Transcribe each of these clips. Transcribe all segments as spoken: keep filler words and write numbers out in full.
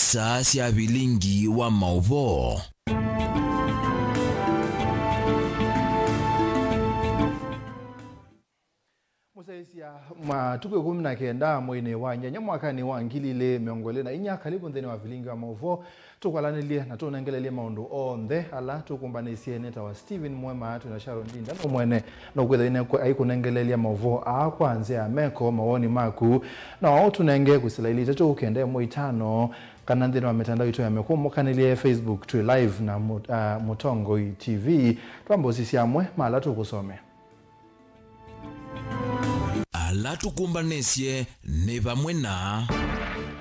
Saa sya vilingi wa maũvoo. Mũsyaĩĩsya, matukũ ĩkũmi na kenda mweinĩ wa nyanya mwakanĩ wa ngili ilĩ mĩongo ĩlĩ na inya, kalivu nthĩnĩ wa vilingi wa maũvoo. Tũkwalanĩlye na tũnengelelye maũndũ onthe ala tũkũmbanĩsye nĩ ta wa Stephen Mwema, twĩ na Sharon Ndinda, no mwene no kwĩthwa ine aikũnengelelya maũvoo aa kwa nzĩa ya meko, mawoni maku, na waũ tũnenge kwĩsĩla ilĩ itatũ kenda ĩmwe itano, kana nthĩnĩ wa mĩtandao itũ ya mĩkũmũkanĩlye, Facebook twĩ live na Mũ-, ah, Mũtongoi T V. Twambe ũsisya amwe ma ala tũkũsomea. Ala tũkũmbanĩsye nĩ vamwe na.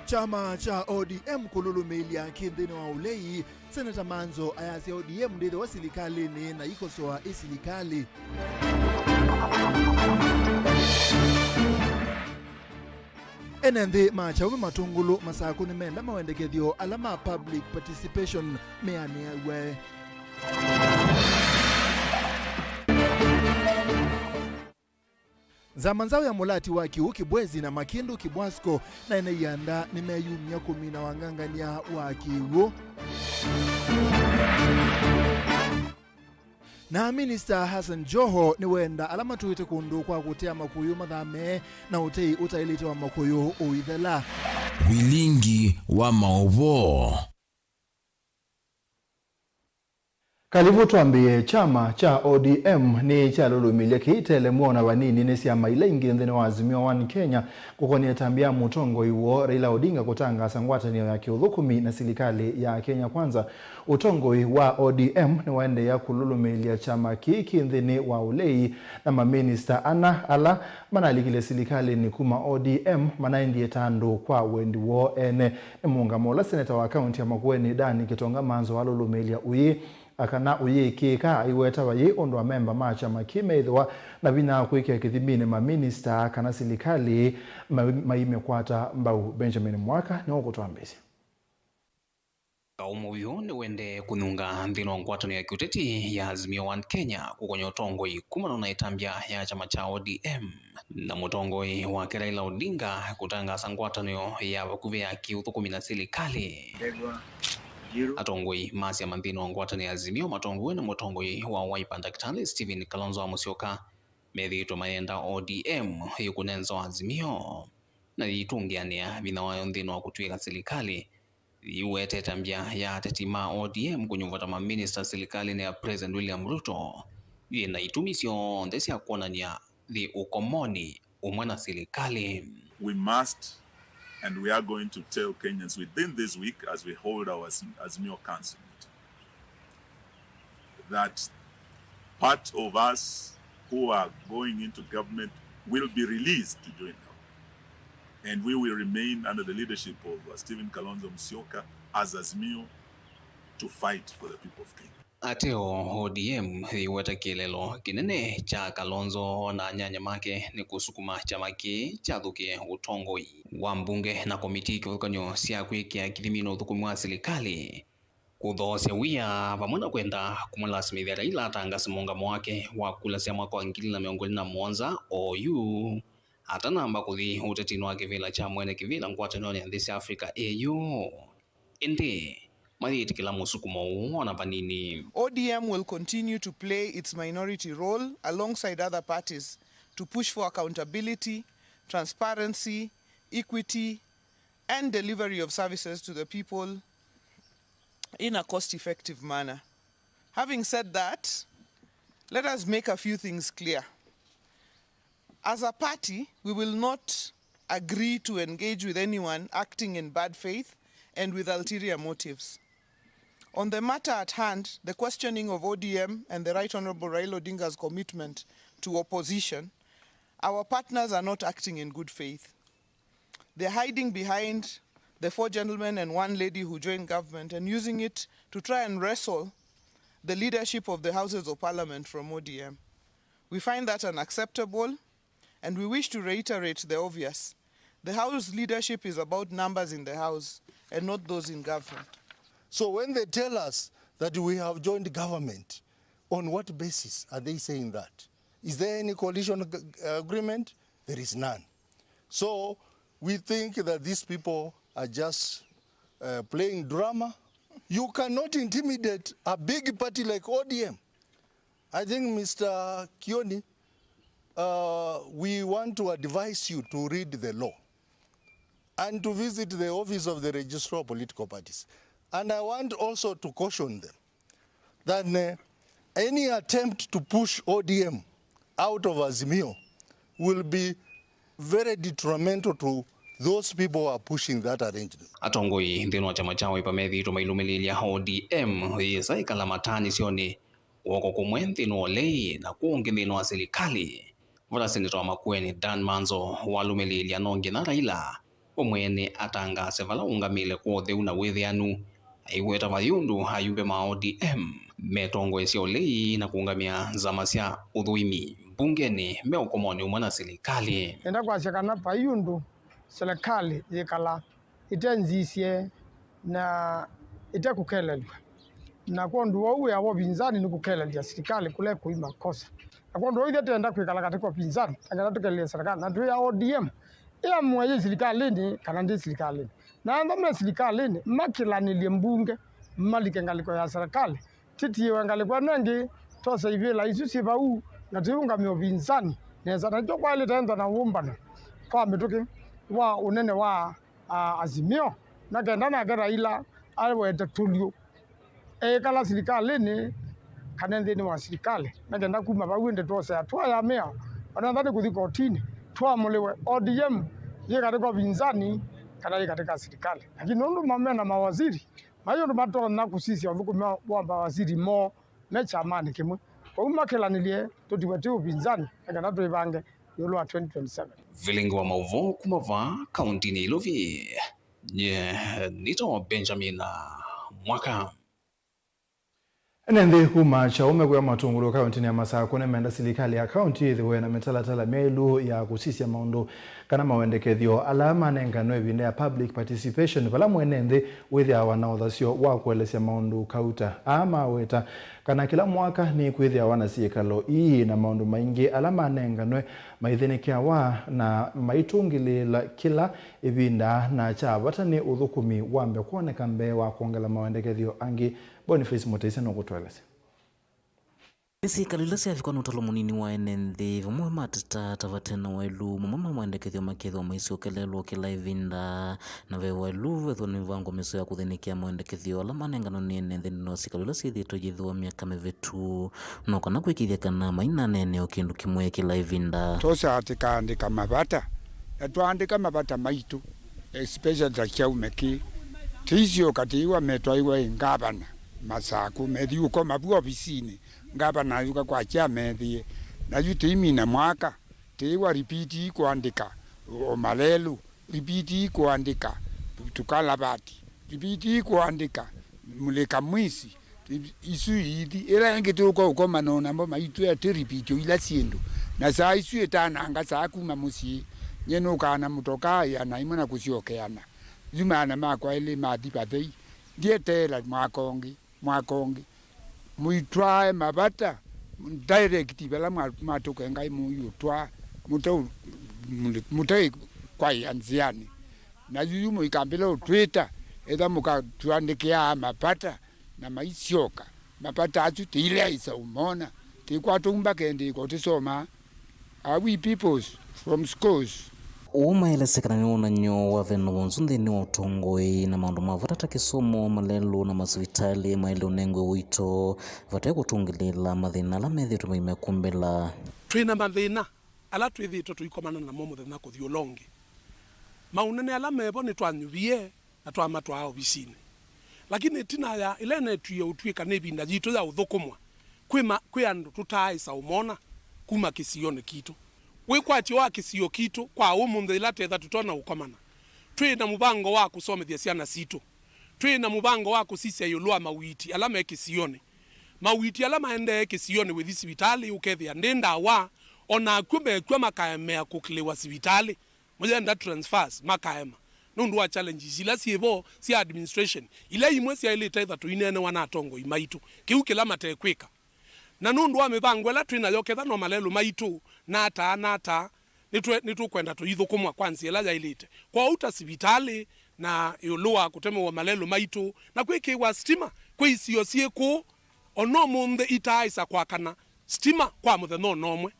Kyama kya O D M kũlũlũmĩĩlya kĩ nthĩnĩ wa ũlei. Seneta Manzo ayasya O D M ndĩthĩwa silikalĩnĩ na ikosoa ĩ silikalĩ. Ene nthĩ ma kyaũ me Matũngũlũ Masakũ nĩmenda mawendekethyo ala ma public participation meanĩaw'e. Nzama nzaũ ya mũlati wa kĩw'ũ Kibwezi na Makĩndũ Kibwasco na ene ianda nĩmeyumya kũmina wangangania wa kĩw'ũ. Na Minista Hassan Joho nĩwenda ala matũĩte kũndũ kwa kũtea makũyũ mathame na ũtei ũtaĩlĩte wa makũyũ ũithela. Vilingi wa maũvoo. Kalivu twambĩĩe. Kyama kya O D M nĩkyalũlũmĩlye kĩitele mwona vanini nĩ syama ila ingĩ nthĩnĩ wa Azimio One Kenya kũkonĩa ĩtambya ya mũtongoi woo Raila Odinga kũtangaasa ngwatanĩo ya kĩũthũkũmi na silikalĩ ya Kenya Kwanza. Ũtongoi wa O D M nĩwaendeea kũlũlũmĩĩlya kyama kĩĩ kĩ nthĩnĩ wa ũlei, na maminista ana ala manalikile silikalĩnĩ kuma O D M manaendie ta andũ kwa wendi woo ene. Nĩ mũũngamo ũla seneta wa kaunti ya Makueni, Dan Kĩtonga Manzo, walũlũmĩĩlya ũyĩ, kana ũyĩkĩĩka aiweta vayĩ ũndũ amemba ma kyama kĩĩ meĩthĩwa na vinya wa kwĩkĩa kĩthiminĩ maminista kana silikalĩ mai-, maimĩkwata mbau. Benjamin Mwaka nĩwe ũkũtwambĩĩsya. Kaũ mũvyũ nĩwendee kũnyunga nthĩnĩ wa ngwatanĩo ya kĩũteti ya Azimio One Kenya kũkonya ũtongoi kumana na ĩtambya ya kyama kya O D M, na mũtongoi wake Raila Odinga kũtangaasa ngwatanĩo ya vakuvĩ ya kĩũthũkũmi na silikalĩ. Atongoi ma syama nthĩnĩ wa ngwatanĩo ya Azimio matongoew'e nĩ mũtongoi wa Wiper Ndakĩtalĩ Stephen Kalonzo wa Musyoka methĩĩtwe mayenda O D M yĩkũne nza wa Azimio na yĩitũngĩanĩa vinya wayo nthĩnĩ wa kũtw'ĩka silikalĩ. Yĩwetete mbya ya ateti ma O D M kũnyuvata maminista silikalĩnĩ ya President William Ruto yĩ na itumi syonthe sya kwonany'a yĩ ũkomonĩ ũmwe na silikalĩ. We must and we are going to tell Kenyans within this week as we hold our Azimio Council meeting that part of us who are going into government will be released to join government. And we will remain under the leadership of, uh, Stephen Kalonzo Musyoka as Azimio to fight for the people of Kenya. Ateo O D M yĩweta kĩeleelo kĩnene kya Kalonzo na anyanya make nĩ kũsukuma kyama kĩĩ kyathũkĩe ũtongoi wa mbunge na komitii kĩvathũkany'o sya kwĩkĩa kĩthiminĩ ũthũkũmi wa silikalĩ, kũthoosya wia, vamwe na kwenda kũmũlasimĩthya Raila atangaase mũũngamo wake wa kula sya mwaka wa ngili na mĩongo ĩlĩ na mũonza oyu atanamba kũthi ũtetinĩ wa kĩvĩla kya mwene kĩvĩla ngwatanĩonĩ ya nthĩ sya Africa A U. Ĩndĩ mayĩtĩkĩla mũsukumo ũũ o na vanini. O D M will continue to play its minority role alongside other parties to push for accountability, transparency, equity, and delivery of services to the people in a cost-effective manner. Having said that, let us make a few things clear. As a party, we will not agree to engage with anyone acting in bad faith and with ulterior motives. On the matter at hand, the questioning of O D M and the Right Honorable Raila Odinga's commitment to opposition, our partners are not acting in good faith. They're hiding behind the four gentlemen and one lady who joined government and using it to try and wrestle the leadership of the Houses of Parliament from O D M. We find that unacceptable, and we wish to reiterate the obvious. The House leadership is about numbers in the House and not those in government. So when they tell us that we have joined government, on what basis are they saying that? Is there any coalition ag-, agreement? There is none. So we think that these people are just uh, playing drama. You cannot intimidate a big party like O D M. I think, Mister Kioni, uh, we want to advise you to read the law and to visit the office of the Registrar of Political Parties. And I want also to caution them that, uh, any attempt to push O D M out of Azimio will be very detrimental to those people who are pushing that arrangement. Atongoi nthĩnĩ wa kyama kya Wiper methĩĩtwe mailũmĩlĩĩlya O D M yĩsa ĩkala mataanĩsyonĩ, kw'oko kũmwe nthĩnĩ wa ũlei na kũũ ũngĩ nthĩnĩ wa silikalĩ. Vata seneta wa Makueni Dan Manzo walũmĩlĩĩlya no nginya Raila we mwene atangaase vala ũngamĩle kwa ũtheu na wĩthĩanu, aiweta vayũ ũndũ ayumbe ma O D M metongoesya ũlei na kũũngamĩa nzama sya ũthũĩmi mbungenĩ me ũkomonĩ ũmwe na silikalĩ. Nenda kwasya kana vai ũndũ silikalĩ yĩkala ĩte nzisye na ĩte kũkelelw'a. Na kwondũ wa ũu wĩa wa ũvinzani nĩ kũkelelya silikalĩ kũla ĩkũi makosa. Na kwondũ wa ũu ithyĩ tenda kwĩkala katĩ ka ũvinzani, na kana tũkelelye silikalĩ, na twĩ ya O D M, ĩamũe yĩ silikalĩnĩ kana ndĩ silikalĩnĩ. Na anthe me silikalĩnĩ makĩlanĩlye mbunge, malike ngalĩko ya silikalĩ, tĩtiĩwe ngalĩko ĩno ĩngĩ, tose ivĩla isu syĩ vau, na tũiũngamĩa ũvinzani nesa. Na nĩkyo kwaĩlĩte ethwa na wũmbano kwa mĩtũkĩ wa ũnene wa, a, Azimio, na kenda nake Raila awete tũlyũ eĩkala silikalĩnĩ kana nthĩnĩ wa silikalĩ, na kenda kuma vau ĩndĩ twose atũa ya mĩao, ona ethwa nĩ kũthi kotinĩ, twamũlĩwe O D M yĩ katĩ ka ũvinzani kana yĩ katĩ ka silikalĩ. Lakini nũndũ ma-, mena mawaziri, mai ũndũ matonya kũsisya ũthũkũmi wa, wa mawaziri moo me kyamanĩ kĩmwe. Kwoou makĩlanĩlye tũtiwe twĩ ũvinzani, na kana twĩvange ĩũlũ wa twenty twenty-seven. Vilingi wa maũvoo kuma vaa kauntinĩ ya Ilovi, nye nĩtawa Benjamin Mwaka. Ene nthĩ kuma Kyaũme kwĩ Matũngũlũ kauntinĩ ya Masakũ nĩmenda silikalĩ ya kaunti yĩthĩwe na mĩtalatala myaĩlu ya kũsisya maũndũ kana mawendekethyo ala manenganwe ĩvinda ya public participation, vala mwene nthĩ wĩthĩawa na ũthasyo wa kũelesya maũndũ kauta. Aa maweta kana kĩla mwaka nĩkwĩthĩawa na syĩkalo ii na maũndũ maingĩ ala manenganwe maithĩnĩkĩawa na maitũngĩlĩĩla kĩla ĩvinda, na kya vata nĩ ũthũkũmi wambe kwoneka mbee wa kwongela mawendekethyo angĩ. Boniface Mũtĩsya nũkũtũelesya. Nĩ syĩkalo ila syavikwa nĩ ũtalo mũnini wa ene nthĩ, vamwe mateta ta vate na waĩlu, mamwe ma maendekethyo makethĩwa maisyokelelwa kĩla ĩvinda, na ve waĩlu vethĩwa nĩ mĩvango mĩseo ya kũthĩnĩkĩa maendekethyo ala manenganwe nĩ ene nthĩ nthĩnĩ wa syĩkalo ila syĩthĩĩtwe iyĩthĩwa myaka mĩvĩtu, no kana kwĩkĩĩthya kana mainaneenea o kĩndũ kĩmwe kĩla ĩvinda. Twosaa tĩkaandĩka mavata, na twaandĩka mavata maitũ, especially ta Kyaũme kĩĩ, tĩisyoka tĩiwa metwaĩwa ĩ ngavana Masakũ, methi ũkoma vu ovisinĩ, ngavana ayũka kwakya methĩe, na yu tĩimina mwaka, tĩiwa ripiti ii kũandĩka o malelũ, ripiti ii kũandĩka tũkalavati, ripiti ii kũandĩka mũlĩka mwisi, isu iithi. Ĩla ĩngĩ tũũka ũkomana o namo maitwĩa tĩ ripiti o ila syĩndũ, na saa isu ĩtananga saa kuma mũsyĩ, nyie nũkaa na mũtokaa ĩana ĩmwe na kũsyokeana. Yu maana makwa elĩ mathi vathei, ndyeteela mwaka ũngĩ, mwaka ũngĩ. Mũitwae mavata direct vala mwa-, mwatũkenga mũiũtwaa, mũte-, mũte-, mũte kwaĩa nzĩanĩ. Na yuyu mũikambĩle ũtwĩta, etha mũkatũandĩkĩaa mavata na maisyoka. Mavata asu tĩileaĩsa ũmona, tĩkwatũumba kendĩko tũsomaa. Are we peoples from schools? Ũũ maelesya kana nĩ wonany'o wa vena wonzu nthĩnĩ wa ũtongoi na maũndũ ma vata ta kĩsomo, malelũ na masivitalĩ maĩle ũnengwe ũito vate kũtũngĩlĩĩla mathĩna ala methĩĩtwe maimekumbĩla. Twĩ na mathĩna ala twĩthĩĩtwe tũikomana namo mũthenya kũthi ũla ũngĩ. Maũnene ala mevo nĩtwanyuvie na twamatwaa ovisinĩ. Lakini ĩtina ya ĩla ĩnetwie ũtw'ĩka nĩ ĩvinda yitũ ya ũthũkũmwa, kwĩ ma-, kwĩ andũ tũtaaĩsa ũmona kuma kĩsionĩ kitũ. Wĩkwatyo wa kĩsio kitũ kwa ũmũnthĩ ĩla tetha tũtonya ũkomana, twĩ na mũvango wa kũsomethya syana sitũ. Twĩ na mũvango wa kũsisya ĩũlũ wa mawiti ala me kĩsionĩ. Mawiti ala maendee kĩsionĩ wĩthi sivitalĩ ũkethĩa ndĩ ndawa, o na akw'ũ mekw'a makaemea kũkĩlĩwa sivitalĩ. Mũyenda transfers, makaema nũndũ wa challenges ila syĩ vo sya administration, ila imwe syaĩlĩte etha tũineenewa na atongoi maitũ, kĩu kĩla matekwĩka. Na nũndũ wa mĩvango ĩla twĩ nayo, ketha no malelũ maitũ, na ata, na ata, nĩtwe-, nĩtũkwenda tũithũkũmwa kwa nzĩa ĩla yaĩlĩte. Kwoou ta sivitalĩ, Na ĩũlũ wa kũtemewa malelũ maitũ na kwĩkĩĩwa sitima kwĩ isio syĩ kũũ, o na ũmũnthĩ itaaĩsa kwakana sitima kwa mũthenya o na ũmwe.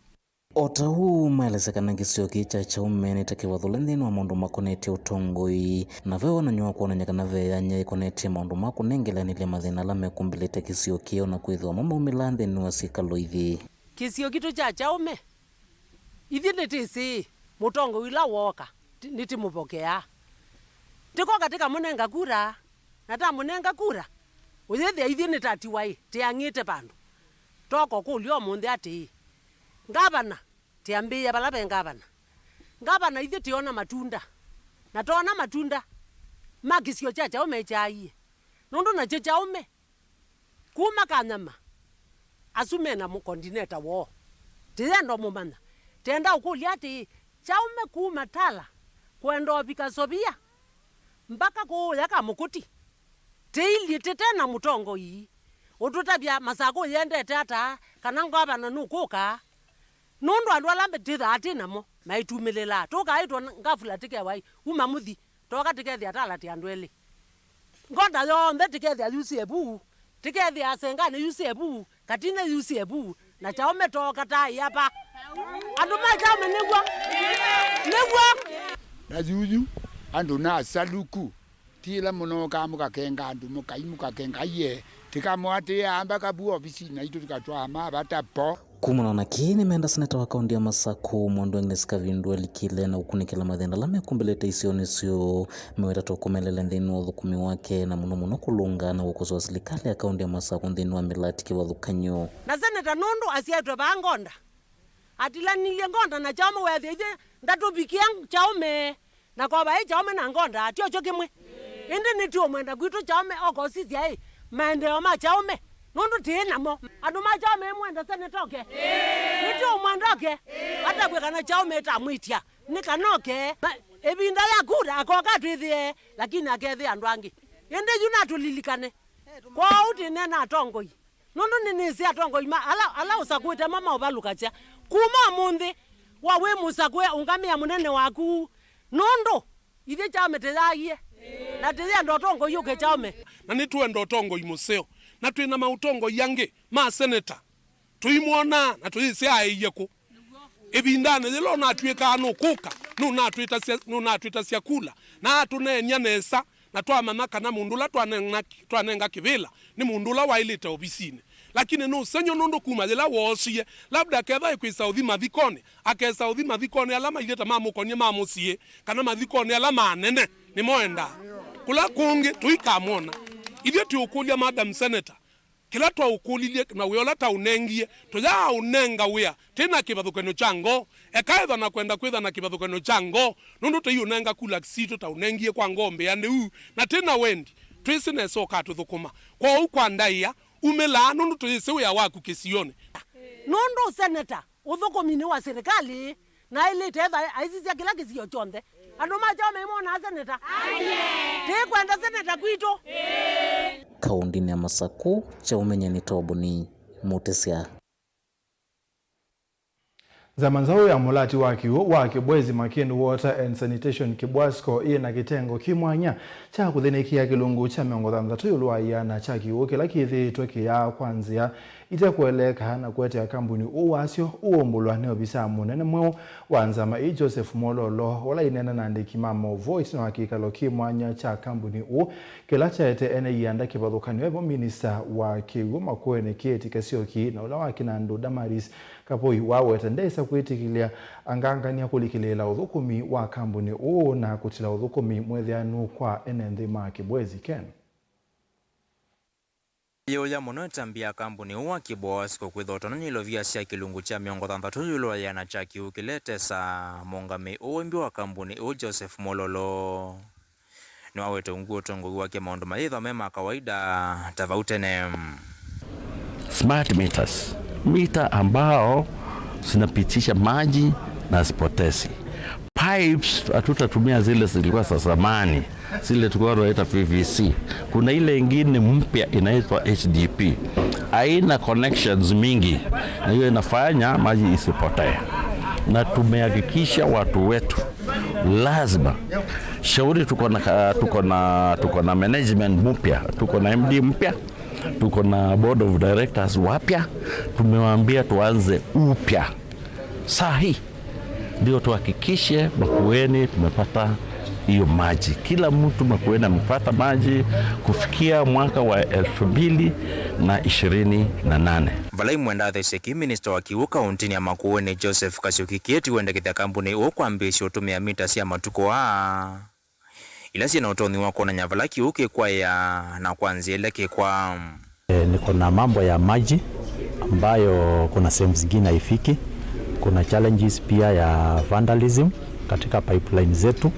O ta ũu, maelesya kana kĩsio kĩĩ kya Kyaume nĩ ta kĩvathũle nthĩnĩ wa maũndũ makonetye ũtongoi, na ve wonany'o wa kwonany'a kana ve yanya ĩkonetye maũndũ ma kũnengeleanĩlya mathĩna ala mekumbĩlĩte kĩsio kĩĩ, o na kwĩthĩwa mo maumĩlaa nthĩnĩ wa syĩkalo ithi. Kĩsio kitũ kya Kyaume, ithyĩ nĩtĩsĩ mũtongoi ũla wooka, ti-, nĩtĩmũvokeaa. Tĩkoka tĩkamũnenga kura, na tamũnenga kura, ũyĩthĩa ithyĩ nĩtatiwa ĩ, tĩang'ĩte vandũ. Toko kũlya ũmũnthĩ atĩĩ, ngavana, tĩambĩĩa vala ve ngavana. Ngavana, ithyĩ tĩona matunda, na twona matunda ma kĩsio kya Kyaume kyaaie, nũndũ nakyo Kyaume kuma Kanyama, asu me na mũ-, kondineta woo. Tĩyenda ũmũmanya. Tenda ũkũlya atĩĩ, Kyaume kuma Tala kwenda ũvika Sovia mbaka kũũya Kamũkũti, tĩilyĩ tĩte na mũtongoi ũtũtavya Masakũ yendete ata, kana ngavana nũkũka? Nũndũ andũ ala mbĩtĩthaa twĩ namo maitũmĩlĩlaa. Tũkaĩtwa ngavula tĩkewai uma mũthi, tooka tĩkethĩa Tala twĩ andũ elĩ. Ngonda yonthe tĩkethĩa yusie vu, tĩkethĩa Senganĩ yusie vu, Katinĩ yusie vu, na Kyaume tooka taĩ ava. Andũ ma Kyaume nĩw'o, nĩw'o. Na yuyu, andũ na asaluku, ti ĩla mũnookaa mũkakenga andũ, mũkai mũkakenga, aiee, tĩkamũatĩĩa amba kavu ovisinĩ naitũ tũkatwaa ma vata po. Kumana na kĩĩ, nĩmenda seneta wa kaũntĩ ya Masakũ, Mwendwa Agnes Kavindu, alikile na kũkunĩkĩla mathĩna ala mekumbĩlĩte isionĩ syoo, meweta tũkũmelele nthĩnĩ wa ũthũkũmi wake, na mũno mũno kũlũnga na kũkosoa silikalĩ ya kaũntĩ ya Masakũ nthĩnĩ wa mĩlati kĩvathũkany'o. Na seneta nũndũ asyaĩtwe vaa Ngonda, atilanilye Ngonda na Kyaume, weethĩa ithyĩ ndatũvikĩa Kyaume. Na kwa vaĩ Kyaume na Ngonda, tyo kyo kĩmwe. Ĩndĩ nĩtũũmwenda kwitũ Kyaume oka ũsisya ĩ maendeeo ma Kyaume, nũndũ tĩĩ namo. Andũ ma Kyaume, ĩmwenda seneta oke? Nĩtũũmwenda oke? Atavw'e kana Kyaume ĩtamwĩtya, nĩ kana oke. Ma-, ĩvinda ya kura akoka atwĩthĩe, lakini akethĩa andũ angĩ. Ĩndĩ yu natũlilikane. Kwoou tĩneena atongoi. Nũndũ nĩnĩsĩ atongoi ma ala, ala ũsakũĩte mo maũvalũkasya. Kuma ũmũnthĩ, wa wĩ mũsakũe, ũngamĩa mũnene waku. Nũndũ ithyĩ Kyaume tĩyaaie, na tĩyenda ũtongoi ũke Kyaume. Na nĩtũenda ũtongoi mũseo, na twĩ na maũtongoi angĩ ma seneta. Tũimwonaa na tũyĩsĩ aĩie kũ. Ĩvindanĩ yĩla ũnatw'ĩkaa nũkũka, nũnatwĩtasya, nũnatwĩtasya kula, na atũneenya nesa, na twamanya kana mũndũ ũla twanenga, twanenga kĩvĩla nĩ mũndũ ũla waĩlĩte ovisinĩ. Lakini nĩ ũsengy'o nũndũ kuma yĩla woosie, labda akethwa ĩkwĩsa ũthi mathikonĩ, akesa ũthi mathikonĩ ala mailyĩ ta mamũkonie ma mũsyĩ, kana mathikonĩ ala manene, nĩmo endaa. Kũla kũngĩ tũikamwona. Ithyĩ tũũkũlya Madam Senator, kĩla twaũkũlilye na wĩa ũla taũnengie, tũyaaũnenga wĩa twĩ na kĩvathũkany'o kya ngoo. Eka ethwa na kwenda kwĩtha na kĩvathũkany'o kya ngoo, nũndũ tũiũnenga kula sitũ taũnengie kwa ngoo mbĩanĩu, na twĩ na wendi, twĩsĩ nesa ũkatũthũkũma. Kwoou kwa ndaĩa, umĩlaa, nũndũ tũyĩsĩ wĩa waku kĩsionĩ. Nũndũ seneta ũthũkũminĩ wa silikalĩ, na aĩlĩte etha aisisya kĩla kĩsio kyonthe. Andũ ma Kyaume nĩmonaa seneta? Tĩkwenda seneta kwitũ. Kaũndĩnĩ ya Masakũ, Kyaume nyie nĩ Toboni Mũtĩsya. Nzama nzaũ ya mũlati wa kĩw'ũ wa Kibwezi Makeni Water and Sanitation Kibwasco ĩ na kĩtengo kĩ mwanya kya kũthĩnĩkĩa kĩlungu kya mĩongo thanthatũ ĩũlũ wa ĩana kya kĩw'ũ kĩla kĩthĩĩtwe kĩyaa kwa nzĩa ite kũeleeka na kũetea kambuni ũũ wasyo ũũmbũlwa nĩ ovisaa mũnene mweũ wa nzama ĩĩ, Joseph Mwololo, ũla aineena na andĩki ma maũvoo ĩtina wa kĩkalo kĩ mwanya kya kambuni ũũ kĩla kyaete ene ianda kĩvathũkany'o, evo minista wa kĩw'ũ Makueni Kĩeti Kasioki na ũla wa kĩnandũ Damaris Kapoi waweta ndesa kwĩtĩkĩlya angangany'a kũlikĩlĩĩla ũthũkũmi wa kambuni ũũ na kũtila ũthũkũmi mwĩthĩanu kwa ene nthĩ ma Kibwezi. Ken. Yĩũya mũno ĩtambya ya kambuni ũũ wa Kibwasco kwĩthwa ũtonany'a ilovia sya kĩlungu kya mĩongo thanthatũ ĩũlũ wa ĩana kya kĩw'ũ kĩla ĩtesaa. Mũũngamĩi ũũ wĩ mbĩ wa kambuni ũũ, Joseph Mwololo, nĩwawete ungu ũtongoi wake maũndũ mayĩthwa me ma kawaida ta vau tene. Smart meters, mita ambao zinapitisha maji na hazipotezi. Pipes hatutatumia zile zilikuwa za zamani, zile tulikuwa tunaita P V C. Kuna ile ingine mpya inaitwa H D P. Haina connections mingi, na hiyo inafanya maji isipotee. Na tumehakikisha watu wetu Lazima. Shauri tuko na ka-, tuko na, tuko na management mpya, tuko na M D mpya, tuko na board of directors wapya. Tumewaambia tuanze upya saa hii, ndio tuhakikishe Makueni tumepata hiyo maji. Kila mtu Makueni amepata maji kufikia mwaka wa elfu mbili na ishirini na nane. Vala imwe ndathesye ki, minista wa kiw'ũ kauntinĩ ya Makueni, Joseph Kasiuki Kieti, wendekethya kambuni ũũ kwambĩĩsya ũtũmĩa mita sya matukũ aa, ila syĩ na ũtonyi wa kwonany'a vala kiw'ũ kĩkwaĩa na kwa nzĩa ĩla kĩkwaa. E, niko na mambo ya maji ambayo kuna sehemu zingine haifiki. Kuna challenges pia ya vandalism katika pipeline zetu.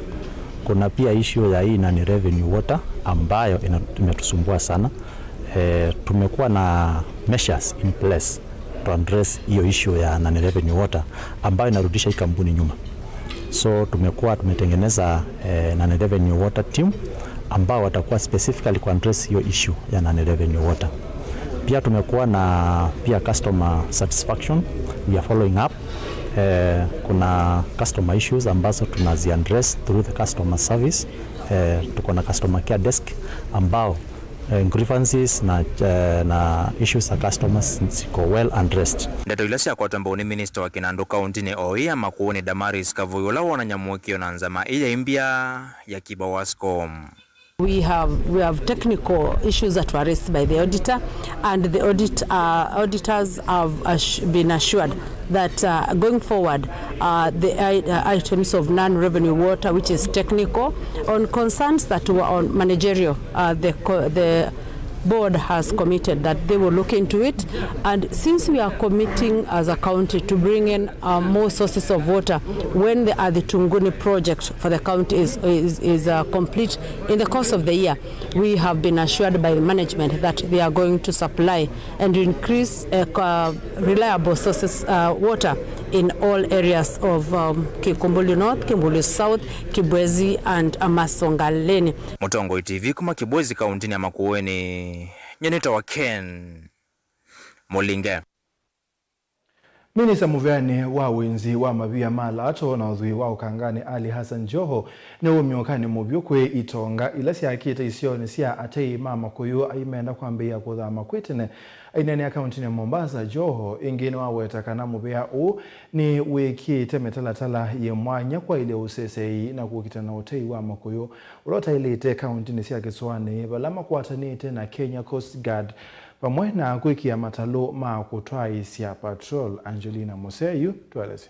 Kuna pia issue ya hii non revenue water ambayo ina-, imetusumbua sana. E, tumekuwa na measures in place to address hiyo issue ya non revenue water ambayo inarudisha hii kampuni nyuma. So tumekuwa tumetengeneza, eh, non revenue water team ambao watakuwa specifically ku address hiyo issue ya non revenue water. Pia tumekuwa na pia customer satisfaction, we are following up. Eh, kuna customer issues ambazo tunazi address through the customer service. Eh, tuko na customer care desk ambao, eh, grievances na, eh, na issues za customers ziko well addressed. Ndeto ila syakwatwa mbau nĩ minista wa kĩnandũ kauntinĩ o ĩĩ ya Makueni, Damaris Kavui, ũla wonany'a mũĩkĩĩo na nzama ĩĩ ya imbya ya Kiba Wasco. We have, we have technical issues that were raised by the auditor, and the audit, uh, auditors have assu-, been assured that, uh, going forward, uh, the i-, uh, items of non-revenue water, which is technical, on concerns that were on managerial, uh, the co-, the board has committed that they will look into it. And since we are committing as a county to bring in, uh, more sources of water when the Athi Tunguni project for the county is, is, is, uh, complete in the course of the year, we have been assured by the management that they are going to supply and increase, uh, co-, reliable sources, uh, water in all areas of, um, Kikumbulu North, Kikumbulu South, Kibwezi and, uh, Masongaleni. Mũtongoi T V kuma Kibwezi kauntinĩ ya Makueni, nyie nĩtawa Ken Mũlinge. Minista mũveanĩ wa wĩnzi wa mavia ma lato na ũthwii wa ũkanganĩ Ali Hassan Joho nĩwumie ũkanĩ mũvyũ kwĩ itonga ila syakĩte isionĩ sya atei ma Makũyũ aimenda kwambĩĩa kũthama kwĩ tene. Aineenea kauntinĩ ya Mombasa, Joho ĩngĩ nĩwaweta kana mũvea ũũ nĩwĩkĩĩte mĩtalatala yĩ mwanya kwaĩlya ũseseei na kũkita na ũtei wa Makũyũ ũla ũtaĩlĩte kauntinĩ sya kĩsũanĩ vala makwatanĩte na Kenya Coast Guard vamwe na kwĩkĩa matalũ ma kũtwaĩĩsya patrol. Angelina Mũseo yu tũelesye.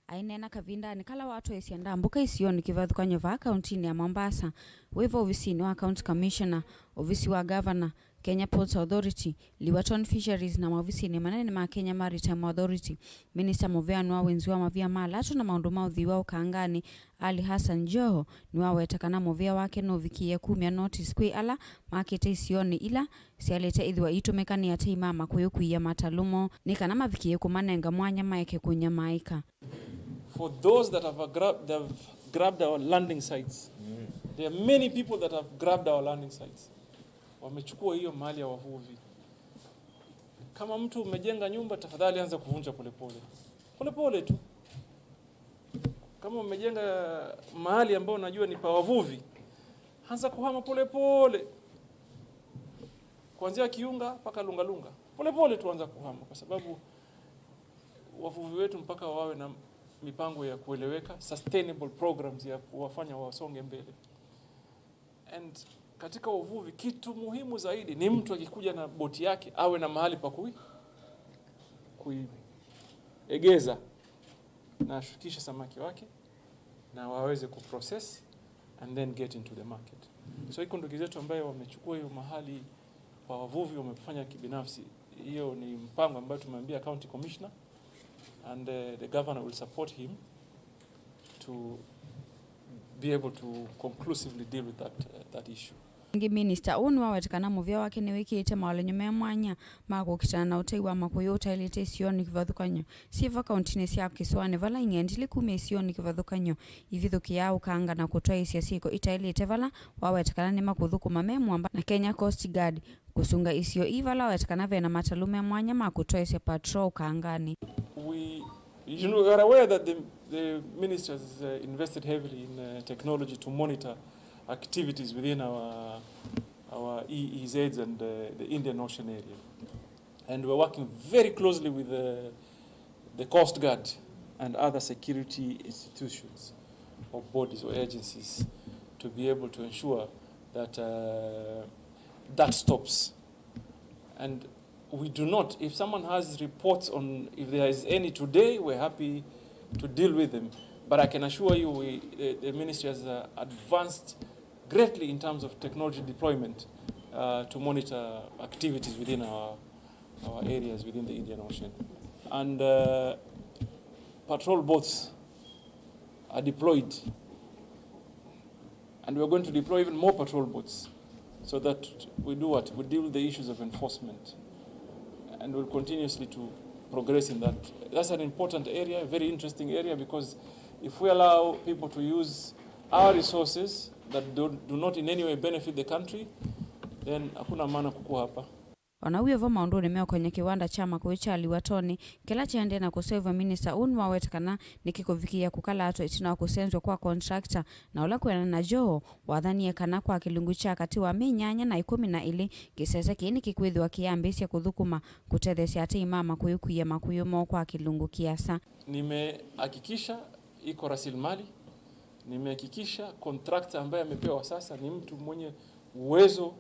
Aineena kavindanĩ kala watwaĩĩsya ndambũka isionĩ kĩvathũkany'o vaa kauntinĩ ya Mombasa, wĩva ovisinĩ wa County Commissioner, ovisi wa Governor, Kenya Ports Authority, Liwaton Fisheries na maovisinĩ manene ma Kenya Maritime Authority, minista mũveanĩ wa wĩnzi wa mavia ma lato na maũndũ ma ũthwii wa ũkanganĩ, Ali Hassan Joho, nĩwaweta kana mũvea wake nũvikĩĩe kumya notice kwĩ ala makĩte isionĩ ila syaĩlĩte ĩthĩwa iitũmĩka nĩ atei ma Makũyũ kũia matalũ moo nĩ kana mavikĩĩe kũmanenga mwanya maeke kũnyamaĩka. For those that have grab-, that have grabbed our landing sites, there are many people that have grabbed our landing sites. Wamechukua hiyo mali ya wavuvi. Kama mtu umejenga nyumba, tafadhali anza kuvunja polepole. Polepole tu. Kama umejenga mahali ambao unajua ni pa wavuvi, anza kuhama polepole. Kuanzia Kiunga mpaka Lungalunga. Polepole tu anza kuhama, kwa sababu wavuvi wetu mpaka wawe na mipango ya kueleweka, sustainable programs ya kuwafanya wasonge mbele. And katika uvuvi, kitu muhimu zaidi ni mtu akikuja na boti yake, awe na mahali pa kui-, kuiegeza na ashukishe samaki wake na waweze kuprocess and then get into the market. So iko ndugu zetu ambaye wamechukua hiyo mahali pa wavuvi wamefanya kibinafsi. Hiyo ni mpango ambayo tumeambia county commissioner and, uh, the governor will support him to be able to conclusively deal with that, uh, that issue. Ĩngĩ, minista ũũ nĩwaweta kana mũvea wake nĩwĩkĩĩte maũlany'o me mwanya ma kũkitana na ũtei wa Makũyũ ũtaĩlĩte isionĩ kĩvathũkany'o syĩ va kauntinĩ sya kĩsũanĩ, vala ing'endilĩ kuma isionĩ kĩvathũkany'o ivithũkĩaa ũkanga na kũtwaĩĩsya syĩko itaĩlĩte, vala waweta kana nĩmakũthũkũma me mũamba na Kenya Coast Guard kũsunga isio ii vala wetekana vena matalũ me mwanya ma kũtwaĩsya patrol ũkanganĩ. We, you know, we are aware that the, The ministry has uh, invested heavily in uh, technology to monitor activities within our, our E E Zs and uh, the Indian Ocean area. And we're working very closely with the, the Coast Guard and other security institutions or bodies or agencies to be able to ensure that uh, that stops. And we do not, if someone has reports on, if there is any today, we're happy to deal with them. But I can assure you, we, the, the ministry has uh, advanced greatly in terms of technology deployment uh, to monitor activities within our, our areas within the Indian Ocean. And uh, patrol boats are deployed. And we're going to deploy even more patrol boats so that we do what? We deal with the issues of enforcement. And we'll continuously to progress in that. That's an important area, a very interesting area, because if we allow people to use our resources that do, do not in any way benefit the country, then hakuna maana kukuwa hapa. O na wĩ o vo maũndũnĩ meũkonya kĩwanda kya makũyũ kya Liwatoni, kĩla kyaendee na kũseũvw'a, minista ũũ nĩwaweta kana nĩkĩkũvikĩĩa kũkalaatwa ĩtina wa kũsenzw'a kwa contractor, na ũla kwĩanana na Joho, wathanie kana kwa kĩlungu kya katĩ wa myei nyanya na ĩkũmi na ĩlĩ, kĩsese kĩĩ nĩkĩkwĩthĩwa kĩyambĩĩsya kũthũkũma kũtetheesya atei ma makũyũ kũia makũyũ moo kwa kĩlungu kĩasa. Nimehakikisha iko rasilimali, nimehakikisha contractor ambaye amepewa sasa ni mtu mwenye uwezo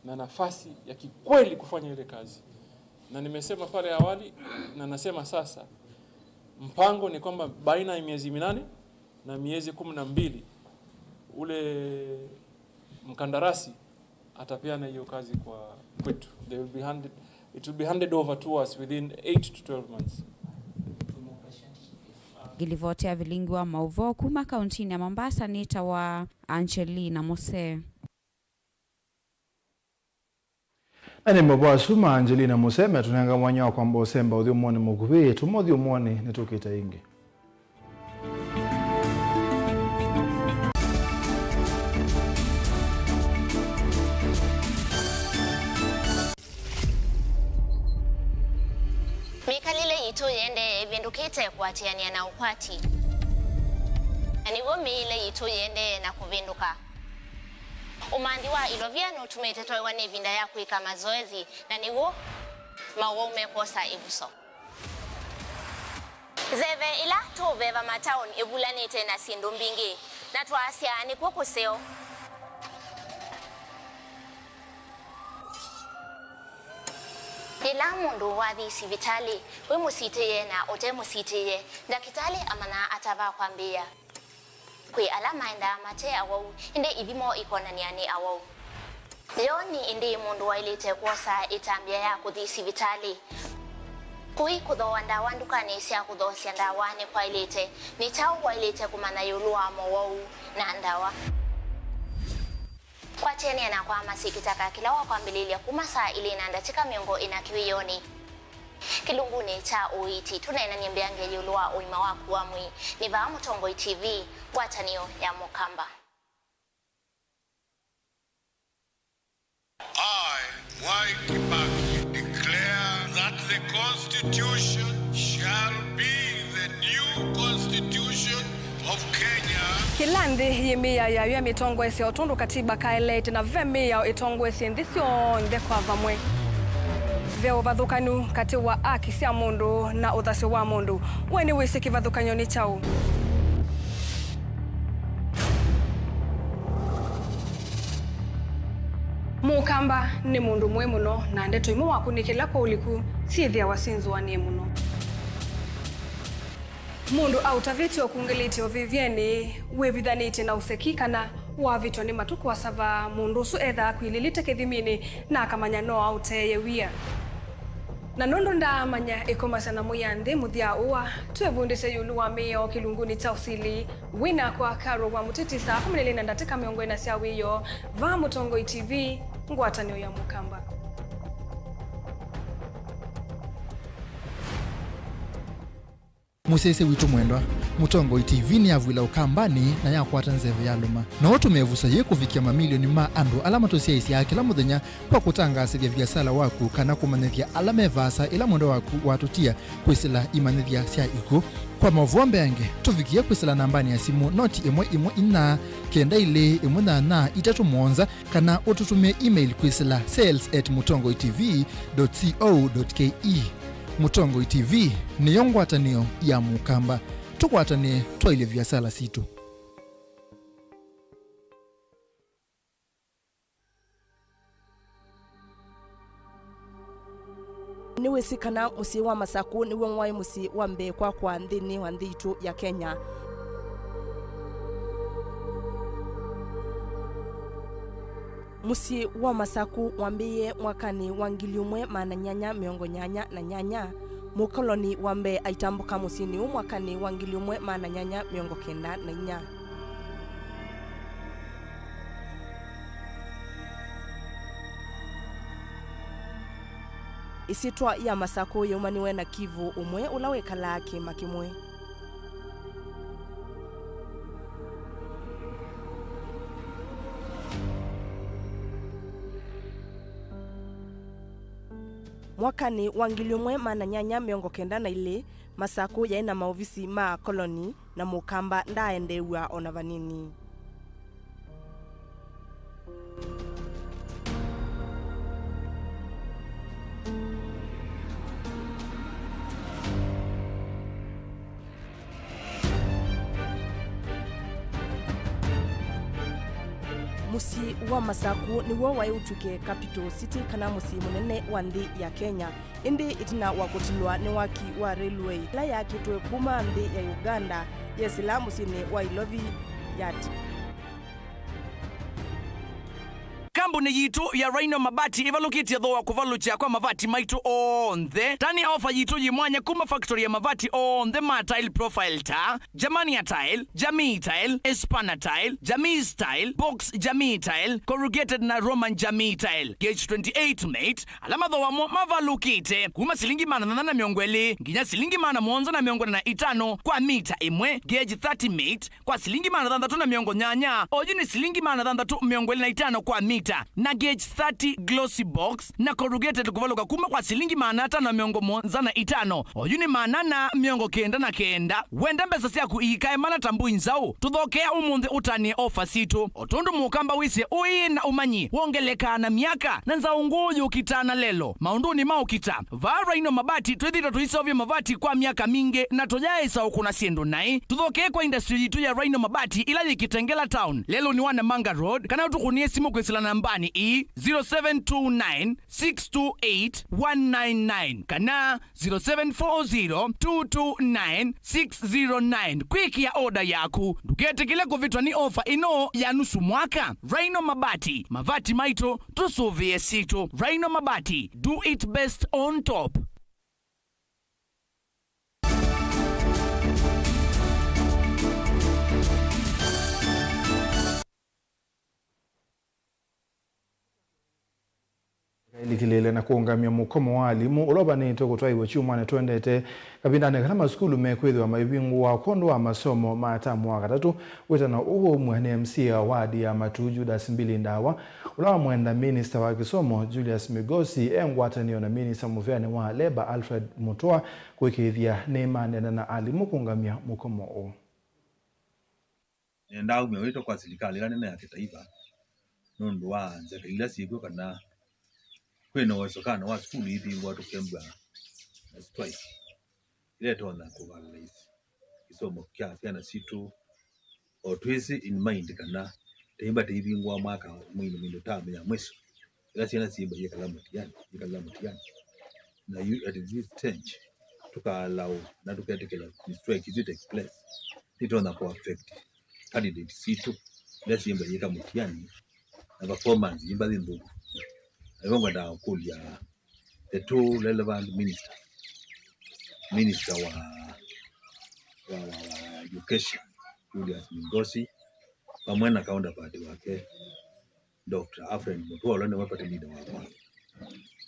na nafasi ya kikweli kufanya ile kazi. Na nimesema pale awali na nasema sasa, mpango ni kwamba baina ya miezi minane na miezi kumi na mbili, ule mkandarasi atapeana hiyo kazi kwa kwetu. They will be handed, it will be handed over to us within eight to twelve months. Ngilivoti ya vilingi wa maũvoo kuma kauntinĩ ya Mombasa nĩtawa Angelina Mose. Na nĩ mavoo asu ma Angelina Mose metũnenga mwanya wa kwamba ũsemba ũthyũmũonĩ mũkuvĩ. Tũma ũthyũmũonĩ nĩtũkĩte ĩngĩ. Mĩkalĩle yitũ yĩendee ĩvĩndũkĩte kũatĩanĩa na ũkwati, na nĩw'o mĩĩle yitũ yĩendee na kũvĩndũka. Ũmanthi wa ilovia nũtumĩte twaĩwa nĩ ĩvinda ya kwĩka mazoezi, na nĩw'o mawau mekwosa ĩvuso. Nzeve ĩla tũũveva mataoni ĩvulanĩte na syĩndũ mbingĩ, na twaasya nĩkw'o kũseo. Yĩla mũndũ wathi sivitalĩ, wĩ mũsitĩĩe na ũte mũsitĩĩe, ndakĩtalĩ amanyaa ata va kwambĩĩa. Kwĩ ala maendaa mate awau, ĩndĩ ithimo ikonany'a nĩ awau. Yo nĩ ĩndĩĩ mũndũ waĩlĩte kwosa ĩtambya ya kũthi sivitalĩ? Kũi kũthooa ndawa ndukanĩ sya kũthoosya ndawa nĩkwaĩlĩte? Nĩ kyaũ waĩlĩte kũmanya ĩũlũ wa mowau na ndawa? Kwatĩanĩa nakwa Masi Kĩtaka kĩla wakwambĩlĩlya kuma saa ilĩ na ndatĩka mĩongo ĩna kĩwĩonĩ. Kĩlungunĩ kya ũiiti, tũneenany'e mbeange ĩũlũ wa ũima waku wa mwĩĩ. Nĩ vaa Mũtongoi T V, ngwatanĩo ya Mũkamba. I, Mwai Kibaki, declare that the Constitution shall be the new Constitution of Kenya. Kĩla nthĩ yĩ mĩao yayo ya mĩtongoesya o tondũ katiba kaeleete, na ve mĩao ĩtongoesye nthĩ syonthe kwa vamwe. Ve ũvathũkanu katĩ wa aki sya mũndũ na ũthasyo wa mũndũ. We nĩwĩsĩ kĩvathũkany'o nĩ kyaũ? Mũkamba nĩ mũndũ mũĩ mũno, na ndeto imwe wakũnĩkĩla kwa ũliku syĩthĩawa syĩnzũanĩe mũno. Mũndũ aũtavĩtye ũkungĩlĩtye ũvĩvyenĩ, wĩvithanĩtye na ũseki, kana wavĩtwa nĩ matũkũ asava, mũndũ ũsu ethaa akwilĩlĩte kĩthiminĩ na akamanya no aũteeye wia. Na nũndũ ndaamanya ĩkomasya na mũya nthĩ mũthya ũa, twĩvundĩsye ĩũlũ wa mĩao kĩlungunĩ kya ũsili. Wĩ nakwa Carol wa Mũtiti saa kũmi na ilĩ na ndatĩka mĩongo ĩna sya wĩoo, vaa Mũtongoi T V, ngwatanĩo ya Mũkamba. Mũsyaĩĩsya witũ mwendwa, Mũtongoi T V nĩyavw'ĩla Ũkambanĩ na yakwata nzeve ya lũma. No ũtũme ĩvuso yĩĩ kũvikĩa mamilioni ma andũ ala matũsyaĩĩsyaa kĩla mũthenya kwa kũtangaasĩthya viasala waku kana kũmanyĩthya ala me vaasa ĩla mwendwa waku watũtia kwĩsĩla imanyĩthya sya ikw'ũ. Kwa maũvoo mbeange, tũvikĩe kwĩsĩla nambanĩ ya simũ noti ĩmwe ĩmwe inya kenda ilĩ ĩmwe nyanya itatũ mũonza, kana ũtũtũmĩe email kwĩsĩla sales at mũtongoi T V dot co dot K E. Mũtongoi T V nĩyo ngwatanĩo ya Mũkamba. Tũkwatanĩe twaĩlye viasala sitũ. Nĩwĩsĩ kana mũsyĩ wa Masakũ nĩw'o waĩ mũsyĩ wa mbee kwakwa nthĩnĩ wa nthĩ itũ ya Kenya? Mũsyĩ wa Masakũ wambĩĩe mwakanĩ wa ngili ũmwe maana nyanya mĩongo nyanya na nyanya. Mũkoloni wa mbee aitambũka mũsyĩnĩ ũũ mwakanĩ wa ngili ũmwe maana nyanya mĩongo kenda na inya. Ĩsyĩtwa ya Masakũ yaumaniwe na Kivu ũmwe ũla wekalaa kĩĩma kĩmwe. Mwakanĩ wa ngili ũmwe maana nyanya mĩongo kenda na ilĩ, Masakũ yaĩ na maovisi ma akoloni, na Mũkamba ndaaendeew'a o na vanini. Mũsyĩ wa Masakũ nĩw'o waĩ ũtw'ĩke capital city, kana mũsyĩ mũnene wa nthĩ ya Kenya. Ĩndĩ ĩtina wa kũtilwa nĩ waki wa railway ĩla yakĩtwe kuma nthĩ ya Uganda, yesĩla mũsyĩnĩ wa Ilovi yati. Kambuni yitũ ya Rhino Mabati ĩvalũkĩtye thooa kũvalũkya kwa mavati maitũ onthe. Tani ofa yitũ yĩ mwanya kuma factory ya mavati onthe ma tile profile ta Germania Tile, Jamii Tile, Espana Tile, Jamii Tile, Box Jamii Tile, Corrugated na Roman Jamii Tile, Gauge twenty-eight mate, ala mathooa mo mavalũkĩte kuma silingi maana thanthatũ na mĩongo ĩlĩ nginya silingi maana mũonza na mĩongo ĩna na itano kwa mita ĩmwe, Gauge thirty mate kwa silingi maana thanthatũ na mĩongo nyanya, oyu nĩ silingi maana thanthatũ mĩongo ĩlĩ na itano kwa mita, na Gauge thirty glossy box na corrugated kũvalũka kuma kwa silingi maana atano na mĩongo mũonza na itano, oyu nĩ maana ana mĩongo kenda na kenda. Wenda mbesa syaku iikae mana ta mbũi nzaũ? Tũthokea ũmũnthĩ ũtanĩe ofa sitũ. O tondũ Mũkamba wĩsĩ ũĩ na ũmanyi wongelekaa na myaka, na nzaũ ngũũ yũkitaa na lelo maũndũnĩ ma ũkita, vaa Rhino Mabati twĩthĩĩtwe tũiseũvya mavati kwa myaka mingĩ na tũyaaĩsa ũkũna syĩndũ naĩ. Tũthokee kwa industry yitũ ya Rhino Mabati ĩla yĩ Kitengela Town, lelũnĩ wa Namanga Road, kana ũtũkũnĩe simũ kwĩsĩla nambanĩ ii, zero seven two nine, six two eight, one nine nine kana zero seven four zero, two two nine, six zero nine kwĩkĩa oda yaku. Ndũketĩkĩle kũvĩtwa nĩ ofa ĩno ya nusu mwaka. Rhino Mabati, mavati maitũ, tũsũvĩe sitũ. Rhino Mabati, do it best on top. Ĩlikĩlĩĩle na kũũngamya mũkomo wa alimũ ũla ũvanĩtwe kũtwaĩwa kyumwanĩ twendete, kavindanĩ kala masukulu mekwĩthĩwa maivingũwa kwondũ wa masomo ma tamu wa katatũ. Wĩtano ũũ waumw'a nĩ M C A wa wadi ya Matuu, Judas Mbili Ndawa, ũla wamwenda minista wa kĩsomo, Julius Migosi, e ngwatanĩo na minista mũvĩanĩ wa Labour, Alfred Mutua, kũĩkĩĩthya nĩmaneena na alimũ kũũngamya mũkomo ũũ. Nĩendaa umya wĩto kwa silikalĩ ĩla nene ya kĩtaiva nũndũ wa nzeve ila syĩkw'o kana kwĩ na ũwezekano wa sukulu ivingwa tũkembwa na strike ĩla ĩtonya kũvalaisi kĩsomo kya syana sitũ, o twĩsĩ in mind kana taimba taivingwa mwaka mwinĩ mwinĩ tamu ya mwiso. Ĩla syana syĩmba yĩkalaa mũtiani, yĩkalaa mũtiani. Na yu at this stage, tũkaalaũ na tũketĩkĩla strike isu take place, nĩtonya kũ affect candidate sitũ ila syĩmba yĩka mũtiani na performance yĩmba yĩ nthũku. Na ĩvo ngwendaa kũlya the two relevant ministers, minister wa, wa, wa, wa education, Julius Migosi, vamwe na counterpart wake, Doctor Alfred Mutua, ũla nĩwe party leader wakwa,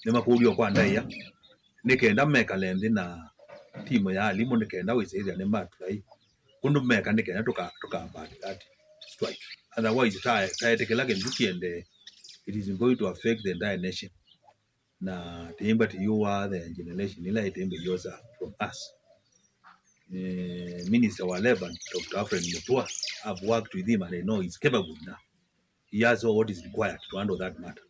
nĩmakũlw'a kwa ndaĩa nĩ kenda mekale nthĩ na timu ya alimũ nĩ kenda wĩsĩthya nĩ matry ũndũ meka nĩ kenda tũka, tũka abandon that strike. Otherwise, ta, taetĩkĩla kĩndũ kĩendee, it is going to affect the entire nation. Na tĩimba tĩyũaa the generation ila ĩtĩmbe yosa from us. Eh, Minister wa Labor, Doctor Alfred Mutua, I've worked with him and I know he's capable enough. He has all what is required to handle that matter.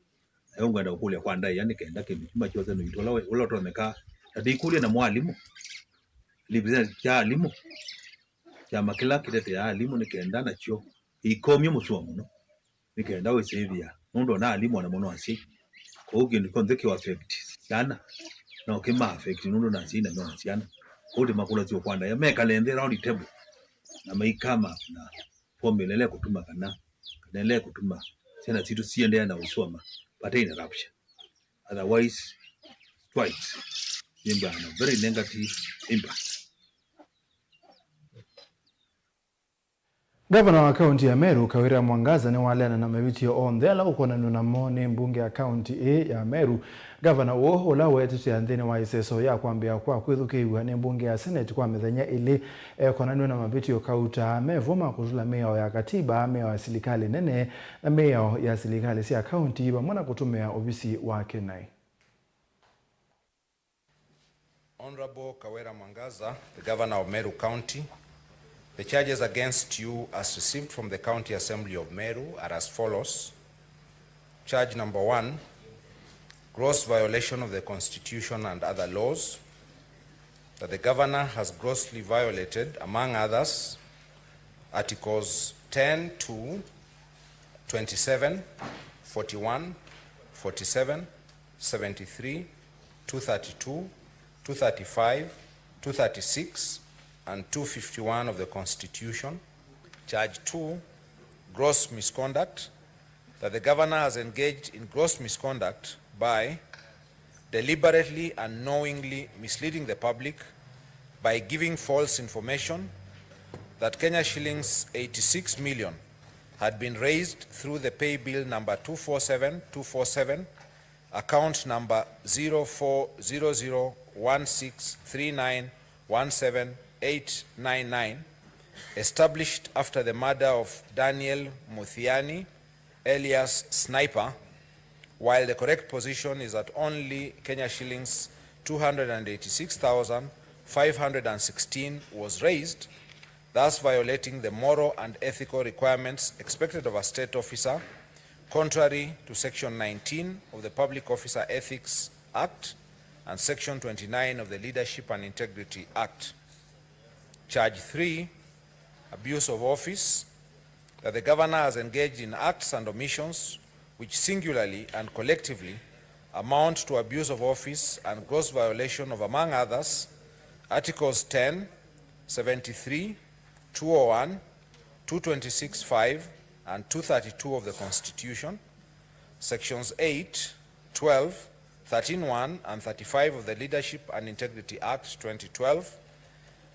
Na yo ngwenda kũkũlya kwa ndaĩa nĩ kenda kĩndũ kĩma kyose nũitũ ũla we, ũla ũtonyeka, na ndĩkũlya na mwalimũ, representative kya alimũ, kyama kĩla kĩtetea alimũ nĩ kenda nakyo ĩikomye mũsũa mũno. Nĩ kenda wĩsĩthĩa, nũndũ ona alimũ ona mũno asyai. Kwoou kĩndũ kyonthe kĩ affect syana, no kĩma affect nũndũ na asyai na mena syana. Kwoou tĩmakũlasya kwa ndaĩa, mekale nthĩ round table, na maikama na formula ĩla ĩkũtuma kana, kana ĩla ĩkũtuma syana sitũ siendeea na ũsoma vate interruption. Otherwise, strikes syĩmbaa na very negative impact. Ngavana wa kaunti ya Meru, Kawira Mwangaza, nĩwaleana na mavĩtyo onthe ala ũkwonanw'a namo nĩ mbunge ya kaunti ĩĩ ya Meru. Ngavana ũũ, ũla weetĩtĩa nthĩnĩ wa ĩseso ya kwambĩĩa kwa kwĩthukĩĩw'a nĩ mbunge ya Senate kwa mĩthenya ĩlĩ, ekonanw'a na mavĩtyo kauta me vo ma kũtũla mĩao ya katiba, mĩao ya silikalĩ nene, na mĩao ya silikalĩ sya kaunti, vamwe na kũtũmĩa ovisi wake naĩ. Honorable Kawira Mwangaza, the Governor of Meru County, the charges against you as received from the County Assembly of Meru are as follows. Charge number one, gross violation of the Constitution and other laws, that the Governor has grossly violated, among others, Articles ten two, twenty-seven, forty-one, forty-seven, seventy-three, two thirty-two, two thirty-five, two thirty-six, and two fifty-one of the Constitution. Charge two, gross misconduct, that the Governor has engaged in gross misconduct by deliberately and knowingly misleading the public by giving false information that Kenya shillings eighty-six million had been raised through the pay bill number two four seven two four seven, account number zero four zero zero one six three nine one seven eight nine nine, established after the murder of Daniel Muthiani, alias Sniper, while the correct position is that only Kenya shillings two hundred and eighty-six thousand five hundred and sixteen was raised, thus violating the moral and ethical requirements expected of a state officer, contrary to Section nineteen of the Public Officer Ethics Act and Section twenty-nine of the Leadership and Integrity Act. Charge three, abuse of office, that the Governor has engaged in acts and omissions which singularly and collectively amount to abuse of office and gross violation of, among others, Articles ten, seventy-three, two oh one, two twenty-six five, and two thirty-two of the Constitution, Sections eight, twelve, thirteen one, and thirty-five of the Leadership and Integrity Act twenty twelve,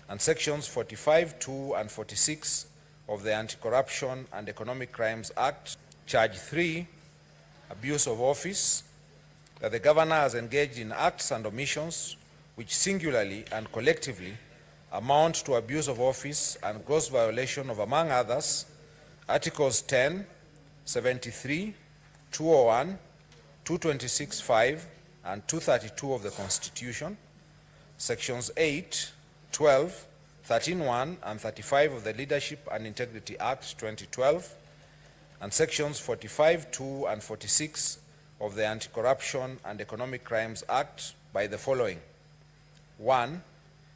and Sections forty-five two and forty-six of the Anti-Corruption and Economic Crimes Act. Charge three, abuse of office, that the Governor has engaged in acts and omissions which singularly and collectively amount to abuse of office and gross violation of, among others, Articles ten, seventy-three, two oh one, two twenty-six five, and two thirty-two of the Constitution, Sections eight, twelve, thirteen one, and thirty-five of the Leadership and Integrity Act twenty twelve, and Sections forty-five two and forty-six of the Anti-Corruption and Economic Crimes Act by the following. One,